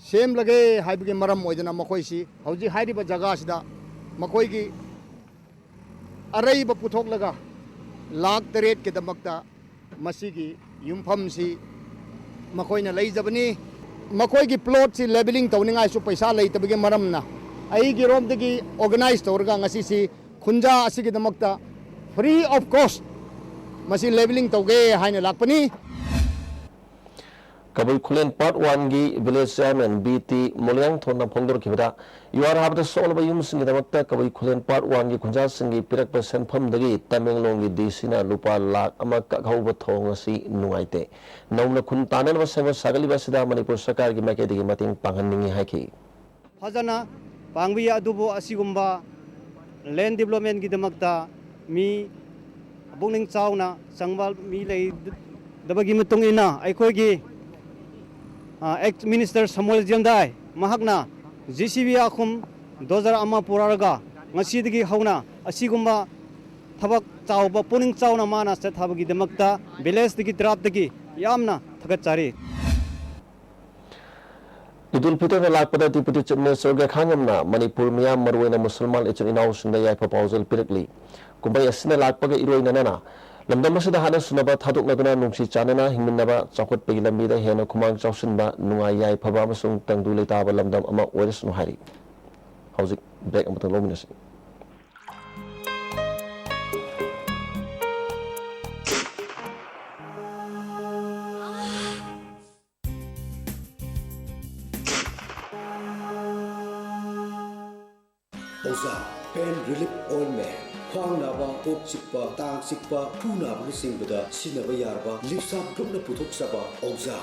ꯁꯦꯝꯂꯒꯦ ꯍꯥꯏꯕꯒꯤ ꯃꯔꯝ ꯑꯣꯏꯗꯅ ꯃꯈꯣꯏꯁꯤ ꯍꯧꯖꯤꯛ ꯍꯥꯏꯔꯤꯕ ꯖꯒꯥꯁꯤꯗ ꯃꯈꯣꯏꯒꯤ ꯑꯔꯩꯕ ꯄꯨꯊꯣꯛꯂꯒ ꯂꯥꯈ ꯇꯔꯦꯠꯀꯤꯗꯃꯛꯇ ꯃꯁꯤꯒꯤ ꯌꯨꯝꯐꯝꯁꯤ ꯃꯈꯣꯏꯅ ꯂꯩꯖꯕꯅꯤ꯫ ꯃꯈꯣꯏꯒꯤ ꯄ꯭ꯂꯣꯠꯁꯤ ꯂꯦꯕꯦꯂꯤꯡ ꯇꯧꯅꯤꯡꯉꯥꯏꯁꯨ ꯄꯩꯁꯥ ꯂꯩꯇꯕꯒꯤ ꯃꯔꯝꯅ ꯑꯩꯒꯤꯔꯣꯝꯗꯒꯤ ꯑꯣꯔꯒꯅꯥꯏꯖ ꯇꯧꯔꯒ ꯉꯁꯤꯁꯤ ꯈꯨꯟꯖꯥ ꯑꯁꯤꯒꯤꯗꯃꯛꯇ free of cost ꯃꯁꯤ ꯂꯦꯕꯦꯂꯤꯡ ꯇꯧꯒꯦ ꯍꯥꯏꯅ ꯂꯥꯛꯄꯅꯤ꯫ ꯀꯕꯨꯏ ꯈꯨꯂꯦꯟ ꯄꯥꯔꯠ ꯋꯥꯟꯒꯤ ꯚꯤꯂꯦꯖ ꯆꯤꯌꯥꯔꯃꯦꯟ ꯕꯤ ꯇꯤ ꯃꯣꯂꯤꯌꯥꯡꯊꯣꯟꯅ ꯐꯣꯡꯗꯣꯔꯛꯈꯤꯕꯗ, ꯌꯨꯍꯥꯔ ꯍꯥꯕꯗ ꯁꯣꯛꯂꯕ ꯌꯨꯝꯁꯤꯡꯒꯤꯗꯃꯛꯇ ꯀꯕꯨꯏ ꯈꯨꯂꯦꯟ ꯄꯥꯔꯠ ꯋꯥꯟꯒꯤ ꯈꯨꯟꯖꯥꯁꯤꯡꯒꯤ ꯄꯤꯔꯛꯄ ꯁꯦꯟꯐꯝꯗꯒꯤ ꯇꯃꯦꯡꯂꯣꯡꯒꯤ ꯗꯤ ꯁꯤꯅ ꯂꯨꯄꯥ ꯂꯥꯈ ꯑꯃ ꯀꯛꯍꯧꯕ ꯊꯧꯑꯣꯡ ꯑꯁꯤ ꯅꯨꯡꯉꯥꯏꯇꯦ꯫ ꯅꯧꯅ ꯈꯨꯟ ꯇꯥꯟꯅꯅꯕ ꯁꯦꯝꯒꯠ ꯁꯥꯒꯠꯂꯤꯕ ꯑꯁꯤꯗ ꯃꯅꯤꯄꯨꯔ ꯁꯔꯀꯥꯔꯒꯤ ꯃꯥꯏꯀꯩꯗꯒꯤ ꯃꯇꯦꯡ ꯄꯥꯡꯍꯟꯅꯤꯡꯏ ꯍꯥꯏꯈꯤ꯫ ꯐꯖꯅ ꯄꯥꯡꯕꯤ, ꯑꯗꯨꯕꯨ ꯑꯁꯤꯒꯨꯝꯕ ꯂꯦꯟ ꯗꯤꯕ꯭ꯂꯞꯃꯦꯟꯒꯤꯗꯃꯛꯇ ꯃꯤ ꯄꯨꯛꯅꯤꯡ ꯆꯥꯎꯅ ꯆꯪꯕ ꯃꯤ ꯂꯩꯗꯕꯒꯤ ꯃꯇꯨꯡ ꯏꯟꯅ ꯑꯩꯈꯣꯏꯒꯤ, ꯑ, ꯑꯦꯛꯁ ꯃꯤꯅꯤꯁꯇꯔ ꯁꯃꯨꯑꯦꯜ ꯖꯦꯝꯗꯥꯏ ꯃꯍꯥꯛꯅ ꯖꯤ ꯁꯤ ꯕꯤ ꯑꯍꯨꯝ, ꯗꯣꯖꯔ ꯑꯃ ꯄꯨꯔꯛꯑꯒ ꯉꯁꯤꯗꯒꯤ ꯍꯧꯅ ꯑꯁꯤꯒꯨꯝꯕ ꯊꯕꯛ ꯆꯥꯎꯕ ꯄꯨꯛꯅꯤꯡ ꯆꯥꯎꯅ ꯃꯥꯅ ꯆꯠꯊꯕꯒꯤꯗꯃꯛꯇ ꯚꯤꯂꯦꯖꯇꯒꯤ, ꯇ꯭ꯔꯥꯏꯕꯇꯒꯤ ꯌꯥꯝꯅ ꯊꯥꯒꯠꯆꯔꯤ꯫ ꯏꯗꯨꯜ ꯐꯤꯇꯔꯅ ꯂꯥꯛꯄꯗ Deputy Chief Minister ꯒꯦꯈꯥ ꯉꯝꯅ ꯃꯅꯤꯄꯨꯔ ꯃꯤꯌꯥꯝ, ꯃꯔꯨꯑꯣꯏꯅ ꯃꯨꯁꯜꯃꯥꯟ ꯏꯆꯤꯟ ꯏꯅꯥꯎꯁꯤꯡꯗ ꯌꯥꯏꯐ ꯄꯥꯎꯖꯦꯜ ꯄꯤꯔꯛꯂꯤ꯫ ꯀꯨꯝꯍꯩ ꯑꯁꯤꯅ ꯂꯥꯛꯄꯒ ꯏꯔꯣꯏꯅꯅꯅ ꯂꯝꯗꯝ ꯑꯁꯤꯗ ꯍꯥꯠꯅ ꯁꯨꯅꯕ ꯊꯥꯗꯣꯛꯅꯗꯨꯅ ꯅꯨꯡꯁꯤ ꯆꯥꯟꯅꯅ ꯍꯤꯡꯃꯤꯟꯅꯕ, ꯆꯥꯎꯈꯠꯄꯒꯤ ꯂꯝꯕꯤꯗ ꯍꯦꯟꯅ ꯈꯨꯃꯥꯡ ꯆꯥꯎꯁꯤꯟꯕ, ꯅꯨꯡꯉꯥꯏ ꯌꯥꯏꯐꯕ ꯑꯃꯁꯨꯡ ꯇꯪꯗꯨ ꯂꯩꯇꯥꯕ ꯂꯝꯗꯝ ꯑꯃ ꯑꯣꯏꯔꯁꯅꯨ ꯍꯥꯏꯔꯤ꯫ ꯍꯧꯖꯤꯛ ꯕ꯭ꯔꯦꯛ ꯑꯃꯇꯪ ꯂꯧꯃꯤꯟꯅꯁꯤ꯫ ꯑꯣꯖꯥ ꯄꯦꯟ ꯔꯤꯂꯤꯐ ꯑꯣꯏꯟꯃꯦꯟ꯫ ꯈ꯭ꯋꯥꯡ ꯅꯥꯕ, ꯀꯣꯛ ꯆꯤꯛꯄ, ꯇꯥꯡ ꯆꯤꯛꯄ, ꯈꯨ ꯅꯥꯕꯅꯆꯤꯡꯕꯗ ꯁꯤꯖꯤꯟꯅꯕ ꯌꯥꯔꯕ ꯂꯤꯞꯁꯥꯞ ꯒ꯭ꯔꯨꯞꯅ ꯄꯨꯊꯣꯛꯆꯕ ꯑꯣꯖꯥ꯫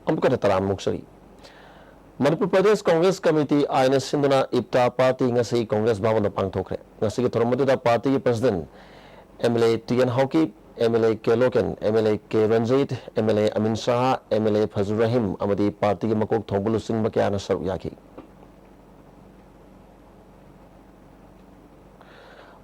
ꯑꯃꯨꯛꯀ ꯍꯟꯅ ꯇꯔꯥꯝꯅ ꯑꯣꯛꯆꯔꯤ꯫ ꯃꯅꯤꯄꯨꯔ ꯄ꯭ꯔꯗꯦꯁ ꯀꯣꯡꯒ꯭ꯔꯦꯁ ꯀꯃꯤꯇꯤ ꯑꯥꯏꯅ ꯁꯤꯟꯗꯨꯅ ꯏꯞꯇꯥ ꯄꯥꯔꯇꯤ ꯉꯁꯤ ꯀꯣꯡꯒ꯭ꯔꯦꯁ ꯚꯕꯟꯗ ꯄꯥꯡꯊꯣꯛꯈ꯭ꯔꯦ꯫ ꯉꯁꯤꯒꯤ ꯊꯧꯔꯝ ꯑꯗꯨꯗ ꯄꯥꯔꯇꯤꯒꯤ president M L A T N Haokip, M L A K Loken, M L A K Ranjit, M L A Amin Shah, M L A Fajur Rahim ꯑꯃꯗꯤ ꯄꯥꯔꯇꯤꯒꯤ ꯃꯀꯣꯛ ꯊꯣꯡꯕ ꯂꯨꯆꯤꯡꯕ ꯀꯌꯥꯅ ꯁꯔꯨꯛ ꯌꯥꯈꯤ꯫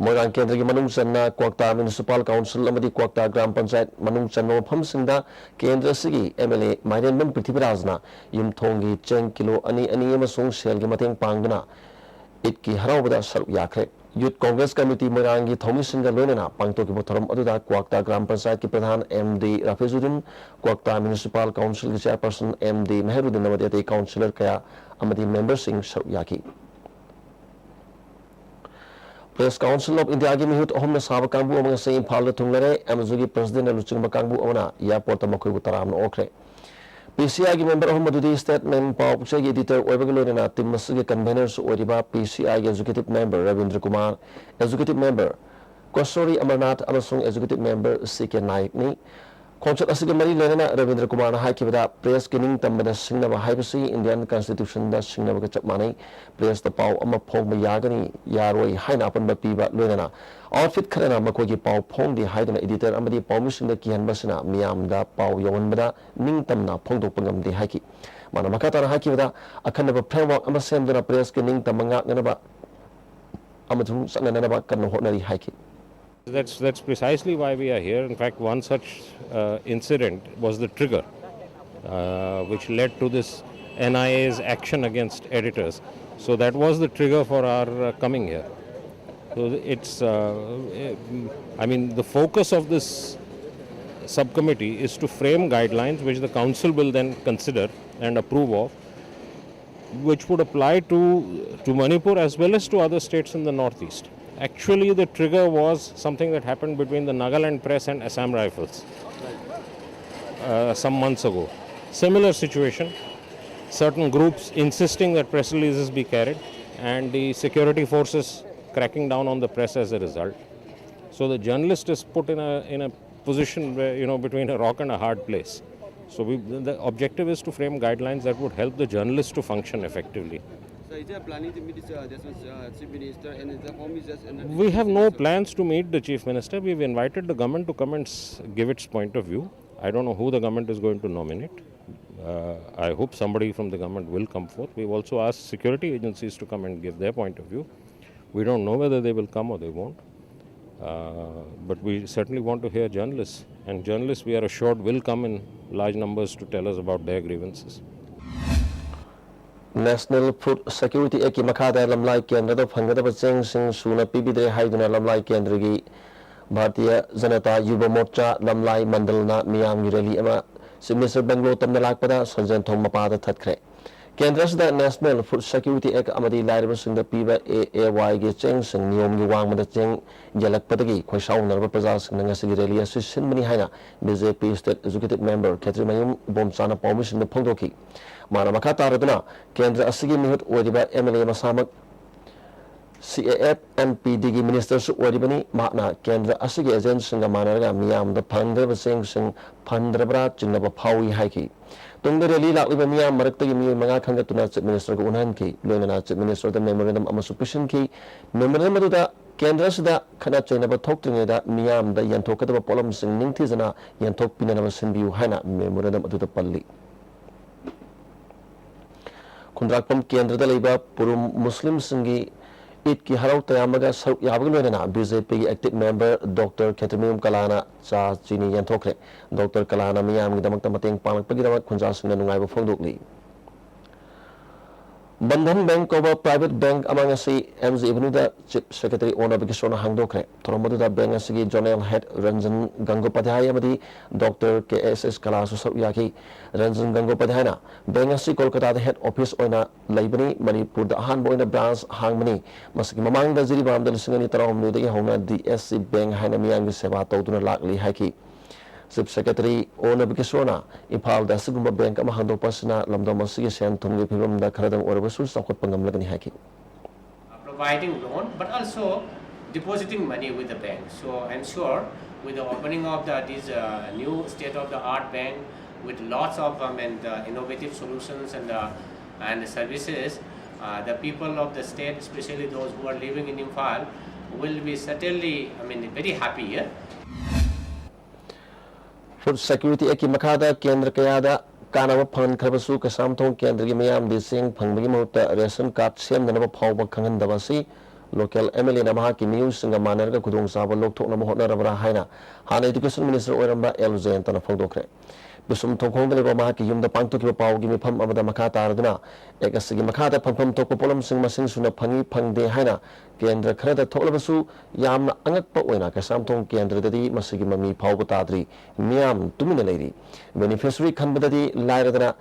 ꯃꯣꯏꯔꯥꯡ ꯀꯦꯟꯗ꯭ꯔꯒꯤ ꯃꯅꯨꯡ ꯆꯟꯅ ꯀ꯭ꯋꯥꯛꯇꯥ ꯃ꯭ꯌꯨꯅꯤꯁꯤꯄꯥꯜ ꯀꯥꯎꯟꯁꯤꯜ ꯑꯃꯗꯤ ꯀ꯭ꯋꯥꯛꯇꯥ ꯒ꯭ꯔꯥꯝ ꯄꯟꯆꯥꯌꯠ ꯃꯅꯨꯡ ꯆꯟꯕ ꯃꯐꯝꯁꯤꯡꯗ ꯀꯦꯟꯗ꯭ꯔ ꯑꯁꯤꯒꯤ ꯑꯦꯝ ꯑꯦꯜ ꯑꯦ ꯃꯥꯏꯔꯦꯟꯕꯝ ꯄ꯭ꯔꯤꯊꯤꯕꯤꯔꯥꯖꯅ ꯌꯨꯝꯊꯣꯡꯒꯤ ꯆꯦꯡ ꯀꯤꯂꯣ ꯑꯅꯤ ꯑꯅꯤ ꯑꯃꯁꯨꯡ ꯁꯦꯜꯒꯤ ꯃꯇꯦꯡ ꯄꯥꯡꯗꯨꯅ ꯏꯗꯀꯤ ꯍꯔꯥꯎꯕꯗ ꯁꯔꯨꯛ ꯌꯥꯈ꯭ꯔꯦ꯫ ꯌꯨꯠ ꯀꯣꯡꯒ꯭ꯔꯦꯁ ꯀꯃꯤꯇꯤ ꯃꯣꯏꯔꯥꯡꯒꯤ ꯊꯧꯃꯤꯁꯤꯡꯒ ꯂꯣꯏꯅꯅ ꯄꯥꯡꯊꯣꯛꯈꯤꯕ ꯊꯧꯔꯝ ꯑꯗꯨꯗ ꯀ꯭ꯋꯥꯛꯇꯥ ꯒ꯭ꯔꯥꯝ ꯄꯟꯆꯥꯌꯠꯀꯤ ꯄ꯭ꯔꯙꯥꯟ ꯑꯦꯝ ꯗꯤ ꯔꯥꯐꯤꯖꯨꯗꯤꯟ, ꯀ꯭ꯋꯥꯛꯇꯥ ꯃ꯭ꯌꯨꯅꯤꯁꯤꯄꯥꯜ ꯀꯥꯎꯟꯁꯤꯜꯒꯤ ꯆꯤꯌꯥꯔꯄꯔꯁꯟ ꯑꯦꯝ ꯗꯤ ꯃꯦꯍꯔꯨꯗꯤꯟ ꯑꯃꯗꯤ ꯑꯇꯩ ꯀꯥꯎꯟꯁꯤꯂꯔ ꯀꯌꯥ ꯑꯃꯗꯤ ꯃꯦꯝꯕꯔꯁꯤꯡ ꯁꯔꯨꯛ ꯌꯥꯈꯤ꯫ ꯄ꯭ꯔꯦꯁ ꯀꯥꯎꯟꯁꯤꯜ ꯑꯣꯐ ꯏꯟꯗꯤꯌꯥꯒꯤ ꯃꯤꯍꯨꯠ ꯑꯍꯨꯝꯅ ꯁꯥꯕ ꯀꯥꯡꯕꯨ ꯑꯃ ꯉꯁꯤ ꯏꯝꯐꯥꯜꯗ ꯊꯨꯡꯂꯔꯦ꯫ ꯑꯦꯝꯖꯨꯒꯤ ꯄ꯭ꯔꯁꯤꯗꯦꯟꯠꯅ ꯂꯨꯆꯤꯡꯕ ꯀꯥꯡꯕꯨ ꯑꯃꯅ ꯑꯦꯌꯥꯔꯄꯣꯔꯠꯇ ꯃꯈꯣꯏꯕꯨ ꯇꯔꯥꯝꯅ ꯑꯣꯛꯈ꯭ꯔꯦ꯫ ꯄꯤ ꯁꯤ ꯑꯥꯏꯒꯤ ꯃꯦꯝꯕꯔ ꯑꯍꯨꯝ ꯑꯗꯨꯗꯤ ꯁ꯭ꯇꯦꯠꯃꯦꯟ ꯄꯥꯎ ꯄꯨꯛꯆꯩꯒꯤ ꯏꯗꯤꯇꯔ ꯑꯣꯏꯕꯒ ꯂꯣꯏꯅꯅ ꯇꯤꯝ ꯑꯁꯤꯒꯤ ꯀꯟꯚꯦꯅꯔꯁꯨ ꯑꯣꯏꯔꯤꯕ ꯄꯤ ꯁꯤ ꯑꯥꯏꯒꯤ executive member Rabindra Kumar, executive member Koshori Amarnath ꯑꯃꯁꯨꯡ ꯑꯦꯖꯨꯀꯦꯇꯤꯚ ꯃꯦꯝꯕꯔ ꯁꯤ ꯀꯦ ꯅꯥꯌꯛꯅꯤ꯫ ꯈꯣꯡꯆꯠ ꯑꯁꯤꯒ ꯃꯔꯤ ꯂꯩꯅꯅ ꯔꯕꯤꯟꯗ꯭ꯔ ꯀꯨꯃꯥꯔꯅ ꯍꯥꯏꯈꯤꯕꯗ, ꯄ꯭ꯔꯦꯁꯀꯤ ꯅꯤꯡꯇꯝꯕꯗ ꯁꯤꯡꯅꯕ ꯍꯥꯏꯕꯁꯤ ꯏꯟꯗꯤꯌꯥꯟ ꯀꯟꯁꯇꯤꯇ꯭ꯌꯨꯁꯟꯗ ꯁꯤꯡꯅꯕꯒ ꯆꯞ ꯃꯥꯟꯅꯩ꯫ ꯄ꯭ꯔꯦꯁꯇ ꯄꯥꯎ ꯑꯃ ꯐꯣꯡꯕ ꯌꯥꯒꯅꯤ, ꯌꯥꯔꯣꯏ ꯍꯥꯏꯅ ꯑꯄꯟꯕ ꯄꯤꯕ ꯂꯣꯏꯅꯅ ꯑꯥꯎꯠꯐꯤꯠ ꯈꯔꯅ ꯃꯈꯣꯏꯒꯤ ꯄꯥꯎ ꯐꯣꯡꯗꯦ ꯍꯥꯏꯗꯨꯅ ꯏꯗꯤꯇꯔ ꯑꯃꯗꯤ ꯄꯥꯎꯃꯤꯁꯤꯡꯗ ꯀꯤꯍꯟꯕ ꯑꯁꯤꯅ ꯃꯤꯌꯥꯝꯗ ꯄꯥꯎ ꯌꯧꯍꯟꯕꯗ ꯅꯤꯡꯇꯝꯅ ꯐꯣꯡꯗꯣꯛꯄ ꯉꯝꯗꯦ ꯍꯥꯏꯈꯤ꯫ ꯃꯥꯅ ꯃꯈꯥ ꯇꯥꯅ ꯍꯥꯏꯈꯤꯕꯗ, ꯑꯈꯟꯅꯕ ꯐ꯭ꯔꯦꯝꯋꯥꯔꯛ ꯑꯃ ꯁꯦꯝꯗꯨꯅ ꯄ꯭ꯔꯦꯁꯀꯤ ꯅꯤꯡꯇꯝꯕ ꯉꯥꯛꯅꯅꯕ ꯑꯃꯁꯨꯡ ꯆꯠꯅꯅꯕ ꯀꯟꯅ ꯍꯣꯠꯅꯔꯤ ꯍꯥꯏꯈꯤ꯫ That's, that's precisely why we are here. In fact, one such uh, incident was the trigger uh, which led to this N I A's action against editors. So that was the trigger for our uh, coming here. So it's, uh, I mean, the focus of this subcommittee is to frame guidelines which the council will then consider and approve of, which would apply to, to Manipur as well as to other states in the northeast. Actually, the trigger was something that happened between the Nagaland Press and Assam Rifles uh, some months ago. Similar situation, certain groups insisting that press releases be carried, and the security forces cracking down on the press as a result. So the journalist is put in a, in a position where, you know, between a rock and a hard place. So we, the objective is to frame guidelines that would help the journalist to function effectively. So is there planning to meet this, uh, this uh, Chief Minister and the Home Minister? And the We have no plans to meet the Chief Minister. We've invited the government to come and s- give its point of view. I don't know who the government is going to nominate. Uh, I hope somebody from the government will come forth. We've also asked security agencies to come and give their point of view. We don't know whether they will come or they won't. Uh, but we certainly want to hear journalists. And journalists, we are assured, will come in large numbers to tell us about their grievances. National Food Security Act ꯀꯤ ꯃꯈꯥꯗ ꯂꯝꯂꯥꯏ ꯀꯦꯟꯗ꯭ꯔꯗ ꯐꯪꯒꯗꯕ ꯆꯦꯡꯁꯤꯡ ꯁꯨꯅ ꯄꯤꯕꯤꯗ꯭ꯔꯦ ꯍꯥꯏꯗꯨꯅ ꯂꯝꯂꯥꯏ ꯀꯦꯟꯗ꯭ꯔꯒꯤ ꯚꯥꯔꯇꯤꯌ ꯖꯅꯇꯥ ꯌꯨꯕ ꯃꯣꯔꯆꯥ ꯂꯝꯂꯥꯏ ꯃꯟꯗꯜꯅ ꯃꯤꯌꯥꯝꯒꯤ rally ꯑꯃ chief minister bungalow ꯇꯝꯅ ꯂꯥꯛꯄꯗ ꯁꯟꯖꯦꯟꯊꯣꯡ ꯃꯄꯥꯗ ꯊꯠꯈ꯭ꯔꯦ꯫ ꯀꯦꯟꯗ꯭ꯔ ꯑꯁꯤꯗ National Food Security Act ꯑꯃꯗꯤ ꯂꯥꯏꯔꯕꯁꯤꯡꯗ ꯄꯤꯕ A A Y ꯒꯤ ꯆꯦꯡꯁꯤꯡ ꯅꯤꯌꯣꯝꯒꯤ ꯋꯥꯡꯃꯗ ꯆꯦꯡ ꯌꯦꯜꯂꯛꯄꯗꯒꯤ ꯈꯣꯏꯁꯥꯎꯅꯔꯕ ꯄ꯭ꯔꯖꯥꯁꯤꯡꯅ ꯉꯁꯤꯒꯤ ꯔꯦꯂꯤ ꯑꯁꯤ ꯁꯤꯟꯕꯅꯤ ꯍꯥꯏꯅ B J P State Executive Member ꯈꯦꯇ꯭ꯔꯤꯃꯌꯨꯝ ꯏꯕꯣꯝꯆꯥꯅ ꯄꯥꯎꯃꯤꯁꯤꯡꯗ ꯐꯣꯡꯗꯣꯛꯈꯤ꯫ ꯃꯥꯅ ꯃꯈꯥ ꯇꯥꯔꯗꯨꯅ ꯀꯦꯟꯗ꯭ꯔ ꯑꯁꯤꯒꯤ ꯃꯤꯍꯨꯠ ꯑꯣꯏꯔꯤꯕ M L A ꯃꯁꯥꯃꯛ C A F N P D ꯒꯤ ꯃꯤꯅꯤꯁꯇꯔꯁꯨ ꯑꯣꯏꯔꯤꯕꯅꯤ꯫ ꯃꯍꯥꯛꯅ ꯀꯦꯟꯗ꯭ꯔ ꯑꯁꯤꯒꯤ ꯑꯦꯖꯦꯟꯠꯁꯤꯡꯒ ꯃꯥꯟꯅꯔꯒ ꯃꯤꯌꯥꯝꯗ ꯐꯪꯒꯗꯕ ꯆꯦꯡꯁꯤꯡ ꯐꯪꯗ꯭ꯔꯕ꯭ꯔꯥ ꯆꯤꯡꯅꯕ ꯐꯥꯎꯏ ꯍꯥꯏꯈꯤ꯫ ꯇꯨꯡꯗ ꯔꯦꯂꯤ ꯂꯥꯛꯂꯤꯕ ꯃꯤꯌꯥꯝ ꯃꯔꯛꯇꯒꯤ ꯃꯤꯑꯣꯏ ꯃꯉꯥ ꯈꯟꯒꯠꯇꯨꯅ ꯆꯤꯐ ꯃꯤꯅꯤꯁꯇꯔꯒ ꯎꯅꯍꯟꯈꯤ꯫ ꯂꯣꯏꯅꯅ ꯆꯤꯐ ꯃꯤꯅꯤꯁꯇꯔꯗ ꯃꯦꯃꯣꯔꯦꯟꯗꯝ ꯑꯃꯁꯨ ꯄꯤꯁꯤꯟꯈꯤ꯫ ꯃꯦꯃꯣꯔꯦꯟꯗꯝ ꯑꯗꯨꯗ ꯀꯦꯟꯗ꯭ꯔ ꯑꯁꯤꯗ ꯈꯠꯅ ꯆꯩꯅꯕ ꯊꯣꯛꯇ꯭ꯔꯤꯉꯩꯗ ꯃꯤꯌꯥꯝꯗ ꯌꯦꯟꯊꯣꯛꯀꯗꯕ ꯄꯣꯠꯂꯝꯁꯤꯡ ꯅꯤꯡꯊꯤꯖꯅ ꯌꯦꯟꯊꯣꯛꯄꯤꯅꯅꯕ ꯁꯤꯟꯕꯤꯌꯨ ꯍꯥꯏꯅ ꯃꯦꯃꯣꯔꯦꯟꯗꯝ ꯑꯗꯨꯗ ꯄꯜꯂꯤ꯫ ꯈꯨꯟꯗ꯭ꯔꯥꯛꯄꯝ ꯀꯦꯟꯗ꯭ꯔꯗ ꯂꯩꯕ ꯄꯨꯔꯨꯝ ꯃꯨꯁꯂꯤꯝꯁꯤꯡꯒꯤ ꯏꯗꯀꯤ ꯍꯔꯥꯎ ꯇꯌꯥꯝꯕꯒ ꯁꯔꯨꯛ ꯌꯥꯕꯒ ꯂꯣꯏꯅꯅ B J P ꯒꯤ active member Doctor ꯈꯦꯇ꯭ꯔꯤꯃꯌꯨꯝ ꯀꯂꯥꯅ ꯆꯥ ꯆꯤꯅꯤ ꯌꯦꯟꯊꯣꯛꯈ꯭ꯔꯦ꯫ Doctor ꯀꯂꯥꯅ ꯃꯤꯌꯥꯝꯒꯤꯗꯃꯛꯇ ꯃꯇꯦꯡ ꯄꯥꯡꯂꯛꯄꯒꯤꯗꯃꯛ ꯈꯨꯟꯖꯥꯁꯤꯡꯅ ꯅꯨꯡꯉꯥꯏꯕ ꯐꯣꯡꯗꯣꯛꯂꯤ꯫ ꯕꯟꯙꯟ ꯕꯦꯡꯛ ꯀꯧꯕ ꯄ꯭ꯔꯥꯏꯚꯦꯠ ꯕꯦꯡꯛ ꯑꯃ ꯉꯁꯤ ꯑꯦꯝ ꯖꯤ ꯑꯦꯚꯦꯅ꯭ꯌꯨꯗ ꯆꯤꯐ ꯁꯦꯀ꯭ꯔꯦꯇꯔꯤ ꯑꯣ ꯅꯕꯀꯤꯁꯣꯔꯅ ꯍꯥꯡꯗꯣꯛꯈ꯭ꯔꯦ꯫ ꯊꯧꯔꯝ ꯑꯗꯨꯗ ꯕꯦꯡꯛ ꯑꯁꯤꯒꯤ ꯖꯣꯅꯦꯜ ꯍꯦꯗ ꯔꯟꯖꯟ ꯒꯪꯒꯣꯄꯥꯙ꯭ꯌꯥꯌ ꯑꯃꯗꯤ ꯗꯣꯛꯇꯔ ꯀꯦ ꯑꯦꯁ ꯑꯦꯁ ꯀꯂꯥꯁꯨ ꯁꯔꯨꯛ ꯌꯥꯈꯤ꯫ ꯔꯟꯖꯟ ꯒꯪꯒꯣꯄꯥꯙ꯭ꯌꯥꯌꯅ ꯕꯦꯡꯛ ꯑꯁꯤ ꯀꯣꯜꯀꯇꯥꯗ ꯍꯦꯗ ꯑꯣꯐꯤꯁ ꯑꯣꯏꯅ ꯂꯩꯕꯅꯤ, ꯃꯅꯤꯄꯨꯔꯗ ꯑꯍꯥꯟꯕ ꯑꯣꯏꯅ ꯕ꯭ꯔꯥꯟꯆ ꯍꯥꯡꯕꯅꯤ꯫ ꯃꯁꯤꯒꯤ ꯃꯃꯥꯡꯗ ꯖꯤꯔꯤꯕꯥꯝꯗ ꯂꯤꯁꯤꯡ ꯑꯅꯤ ꯇꯔꯥꯍꯨꯝꯗꯣꯏꯗꯒꯤ ꯍꯧꯅ ꯗꯤ ꯑꯦꯁ ꯁꯤ ꯕꯦꯡꯛ ꯍꯥꯏꯅ ꯃꯤꯌꯥꯝꯒꯤ ꯁꯦꯕꯥ ꯇꯧꯗꯨꯅ ꯂꯥꯛꯂꯤ ꯍꯥꯏꯈꯤ꯫ ꯆꯤꯐ ꯁꯦꯀ꯭ꯔꯦꯇꯔꯤ ꯑꯣ ꯅꯕꯀꯤꯁꯣꯔꯅ ꯏꯝꯐꯥꯜꯗ ꯑꯁꯤꯒꯨꯝꯕ ꯕꯦꯡꯛ ꯑꯃ ꯍꯥꯡꯗꯣꯛꯄ ꯑꯁꯤꯅ ꯂꯝꯗꯝ ꯑꯁꯤꯒꯤ ꯁꯦꯟ ꯊꯨꯝꯒꯤ ꯐꯤꯕꯝꯗ ꯈꯔꯗꯪ ꯑꯣꯏꯔꯕꯁꯨ ꯆꯥꯎꯈꯠꯄ ꯉꯝꯂꯒꯅꯤ ꯍꯥꯏꯈꯤ꯫ Providing loan, but also depositing money with the bank. So I'm sure with the opening of the, this uh, new state-of-the-art bank with lots of, I mean, the innovative solutions and the, and the services, uh, the people of the state, especially those who are living in Imphal, will be certainly, I mean, very happy. Yeah? Food security ꯑꯦꯛꯀꯤ ꯃꯈꯥꯗ ꯀꯦꯟꯗ꯭ꯔ ꯀꯌꯥꯗ ꯀꯥꯟꯅꯕ ꯐꯪꯍꯟꯈ꯭ꯔꯕꯁꯨ, ꯀꯩꯁꯥꯝꯊꯣꯡ ꯀꯦꯟꯗ꯭ꯔꯒꯤ ꯃꯤꯌꯥꯝꯗꯤ ꯆꯦꯡ ꯐꯪꯕꯒꯤ ꯃꯍꯨꯠꯇ ration card ꯁꯦꯝꯅꯅꯕ ꯐꯥꯎꯕ ꯈꯪꯍꯟꯗꯕ ꯑꯁꯤ ꯂꯣꯀꯦꯜ ꯑꯦꯝ ꯑꯦꯜ ꯑꯦꯅ ꯃꯍꯥꯛꯀꯤ ꯃꯤꯑꯣꯏꯁꯤꯡꯒ ꯃꯥꯟꯅꯔꯒ ꯈꯨꯗꯣꯡꯆꯥꯕ ꯂꯧꯊꯣꯛꯅꯕ ꯍꯣꯠꯅꯔꯕ꯭ꯔꯥ ꯍꯥꯏꯅ ꯍꯥꯟꯅ ꯏꯗꯨꯀꯦꯁꯟ ꯃꯤꯅꯤꯁꯇꯔ ꯑꯣꯏꯔꯝꯕ ꯑꯦꯜ ꯖꯌꯟꯇꯅ ꯐꯣꯡꯗꯣꯛꯈ꯭ꯔꯦ꯫ ꯄꯤꯁꯨꯝ ꯊꯣꯡꯈꯣꯡꯗ ꯂꯩꯕ ꯃꯍꯥꯛꯀꯤ ꯌꯨꯝꯗ ꯄꯥꯡꯊꯣꯛꯈꯤꯕ ꯄꯥꯎꯒꯤ ꯃꯤꯐꯝ ꯑꯃꯗ ꯃꯈꯥ ꯇꯥꯔꯗꯨꯅ, ꯑꯦꯛ ꯑꯁꯤꯒꯤ ꯃꯈꯥꯗ ꯐꯪꯐꯝ ꯊꯣꯛꯄ ꯄꯣꯠꯂꯝꯁꯤꯡ ꯃꯁꯤꯡ ꯁꯨꯅ ꯐꯪꯏ ꯐꯪꯗꯦ ꯍꯥꯏꯅ ꯀꯦꯟꯗ꯭ꯔ ꯈꯔꯗ ꯊꯣꯛꯂꯕꯁꯨ, ꯌꯥꯝꯅ ꯑꯉꯛꯄ ꯑꯣꯏꯅ ꯀꯩꯁꯥꯝꯊꯣꯡ ꯀꯦꯟꯗ꯭ꯔꯗꯗꯤ ꯃꯁꯤꯒꯤ ꯃꯃꯤ ꯐꯥꯎꯕ ꯇꯥꯗ꯭ꯔꯤ꯫ ꯃꯤꯌꯥꯝ ꯇꯨꯃꯤꯟꯅ ꯂꯩꯔꯤ꯫ ꯕꯦꯅꯤꯐꯤꯁꯔꯤ ꯈꯟꯕꯗꯗꯤ ꯂꯥꯏꯔꯗꯅ,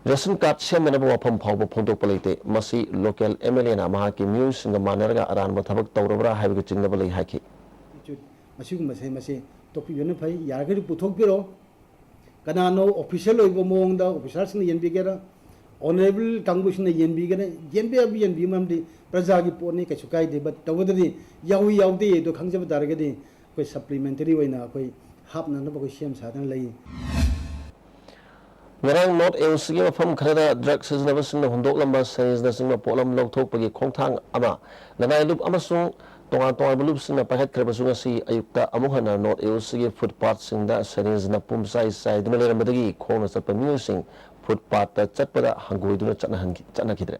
ꯔꯦꯁꯟ ꯀꯥꯔꯗ ꯁꯦꯝꯅꯅꯕ ꯋꯥꯐꯝ ꯐꯥꯎꯕ ꯐꯣꯡꯗꯣꯛꯄ ꯂꯩꯇꯦ꯫ ꯃꯁꯤ ꯂꯣꯀꯦꯜ ꯑꯦꯝ ꯑꯦꯜ ꯑꯦꯅ ꯃꯍꯥꯛꯀꯤ ꯃꯤꯑꯣꯏꯁꯤꯡꯒ ꯃꯥꯟꯅꯔꯒ ꯑꯔꯥꯟꯕ ꯊꯕꯛ ꯇꯧꯔꯕ꯭ꯔꯥ ꯍꯥꯏꯕꯒꯤ ꯆꯤꯡꯅꯕ ꯂꯩ ꯍꯥꯏꯈꯤ꯫ ꯑꯁꯤꯒꯨꯝꯕꯁꯦ ꯃꯁꯤ ꯇꯣꯛꯄꯤꯕꯅ ꯐꯩ꯫ ꯌꯥꯔꯒꯗꯤ ꯄꯨꯊꯣꯛꯄꯤꯔꯣ꯫ ꯀꯅꯥꯅꯣ ꯑꯣꯐꯤꯁꯦꯜ ꯑꯣꯏꯕ ꯃꯑꯣꯡꯗ ꯑꯣꯐꯤꯁꯥꯔꯁꯤꯡꯅ ꯌꯦꯟꯕꯤꯒꯦꯔꯥ, ꯑꯣꯅꯔꯦꯕꯜ ꯀꯥꯡꯕꯨꯁꯤꯡꯅ ꯌꯦꯟꯕꯤꯒꯦꯔꯥ, ꯌꯦꯟꯕ ꯌꯥꯕ ꯌꯦꯟꯕꯤꯌꯨ, ꯃꯔꯝꯗꯤ ꯄ꯭ꯔꯖꯥꯒꯤ ꯄꯣꯠꯅꯤ, ꯀꯩꯁꯨ ꯀꯥꯏꯗꯦ꯫ ꯕꯠ ꯇꯧꯕꯗꯗꯤ ꯌꯥꯎꯏ ꯌꯥꯎꯗꯦ ꯑꯗꯣ ꯈꯪꯖꯕ ꯇꯥꯔꯒꯗꯤ ꯑꯩꯈꯣꯏ ꯁꯄ꯭ꯂꯤꯃꯦꯟꯇꯔꯤ ꯑꯣꯏꯅ ꯑꯩꯈꯣꯏ ꯍꯥꯞꯅꯅꯕ ꯑꯩꯈꯣꯏ ꯁꯦꯝ ꯁꯥꯗꯅ ꯂꯩ꯫ ꯉꯔꯥꯡ ꯅꯣꯔꯠ ꯑꯦ ꯑꯣ ꯁꯤꯒꯤ ꯃꯐꯝ ꯈꯔꯗ ꯗ꯭ꯔꯒ ꯁꯤꯖꯤꯟꯅꯕꯁꯤꯡꯅ ꯍꯨꯟꯗꯣꯛꯂꯝꯕ ꯁꯦꯔꯤꯟꯖꯅꯆꯤꯡꯕ ꯄꯣꯠꯂꯝ ꯂꯧꯊꯣꯛꯄꯒꯤ ꯈꯣꯡꯊꯥꯡ ꯑꯃ ꯂꯅꯥꯏ ꯂꯨꯞ ꯑꯃꯁꯨꯡ ꯇꯣꯉꯥꯟ ꯇꯣꯉꯥꯟꯕ ꯂꯨꯞꯁꯤꯡꯅ ꯄꯥꯏꯈꯠꯈ꯭ꯔꯕꯁꯨ, ꯉꯁꯤ ꯑꯌꯨꯛꯇ ꯑꯃꯨꯛ ꯍꯟꯅ ꯅꯣꯔꯠ ꯑꯦ ꯑꯣ ꯁꯤꯒꯤ ꯐꯨꯠꯄꯥꯠꯁꯤꯡꯗ ꯁꯦꯔꯤꯟꯖꯅ ꯄꯨꯝꯆꯥꯏ ꯆꯥꯏꯗꯨꯅ ꯂꯩꯔꯝꯕꯗꯒꯤ ꯈꯣꯡꯅ ꯆꯠꯄ ꯃꯤꯑꯣꯏꯁꯤꯡ ꯐꯨꯠꯄꯥꯠꯇ ꯆꯠꯄꯗ ꯍꯪꯒꯣꯏꯗꯨꯅ ꯆꯠꯅꯍꯟꯈꯤ-, ꯆꯠꯅꯈꯤꯗ꯭ꯔꯦ꯫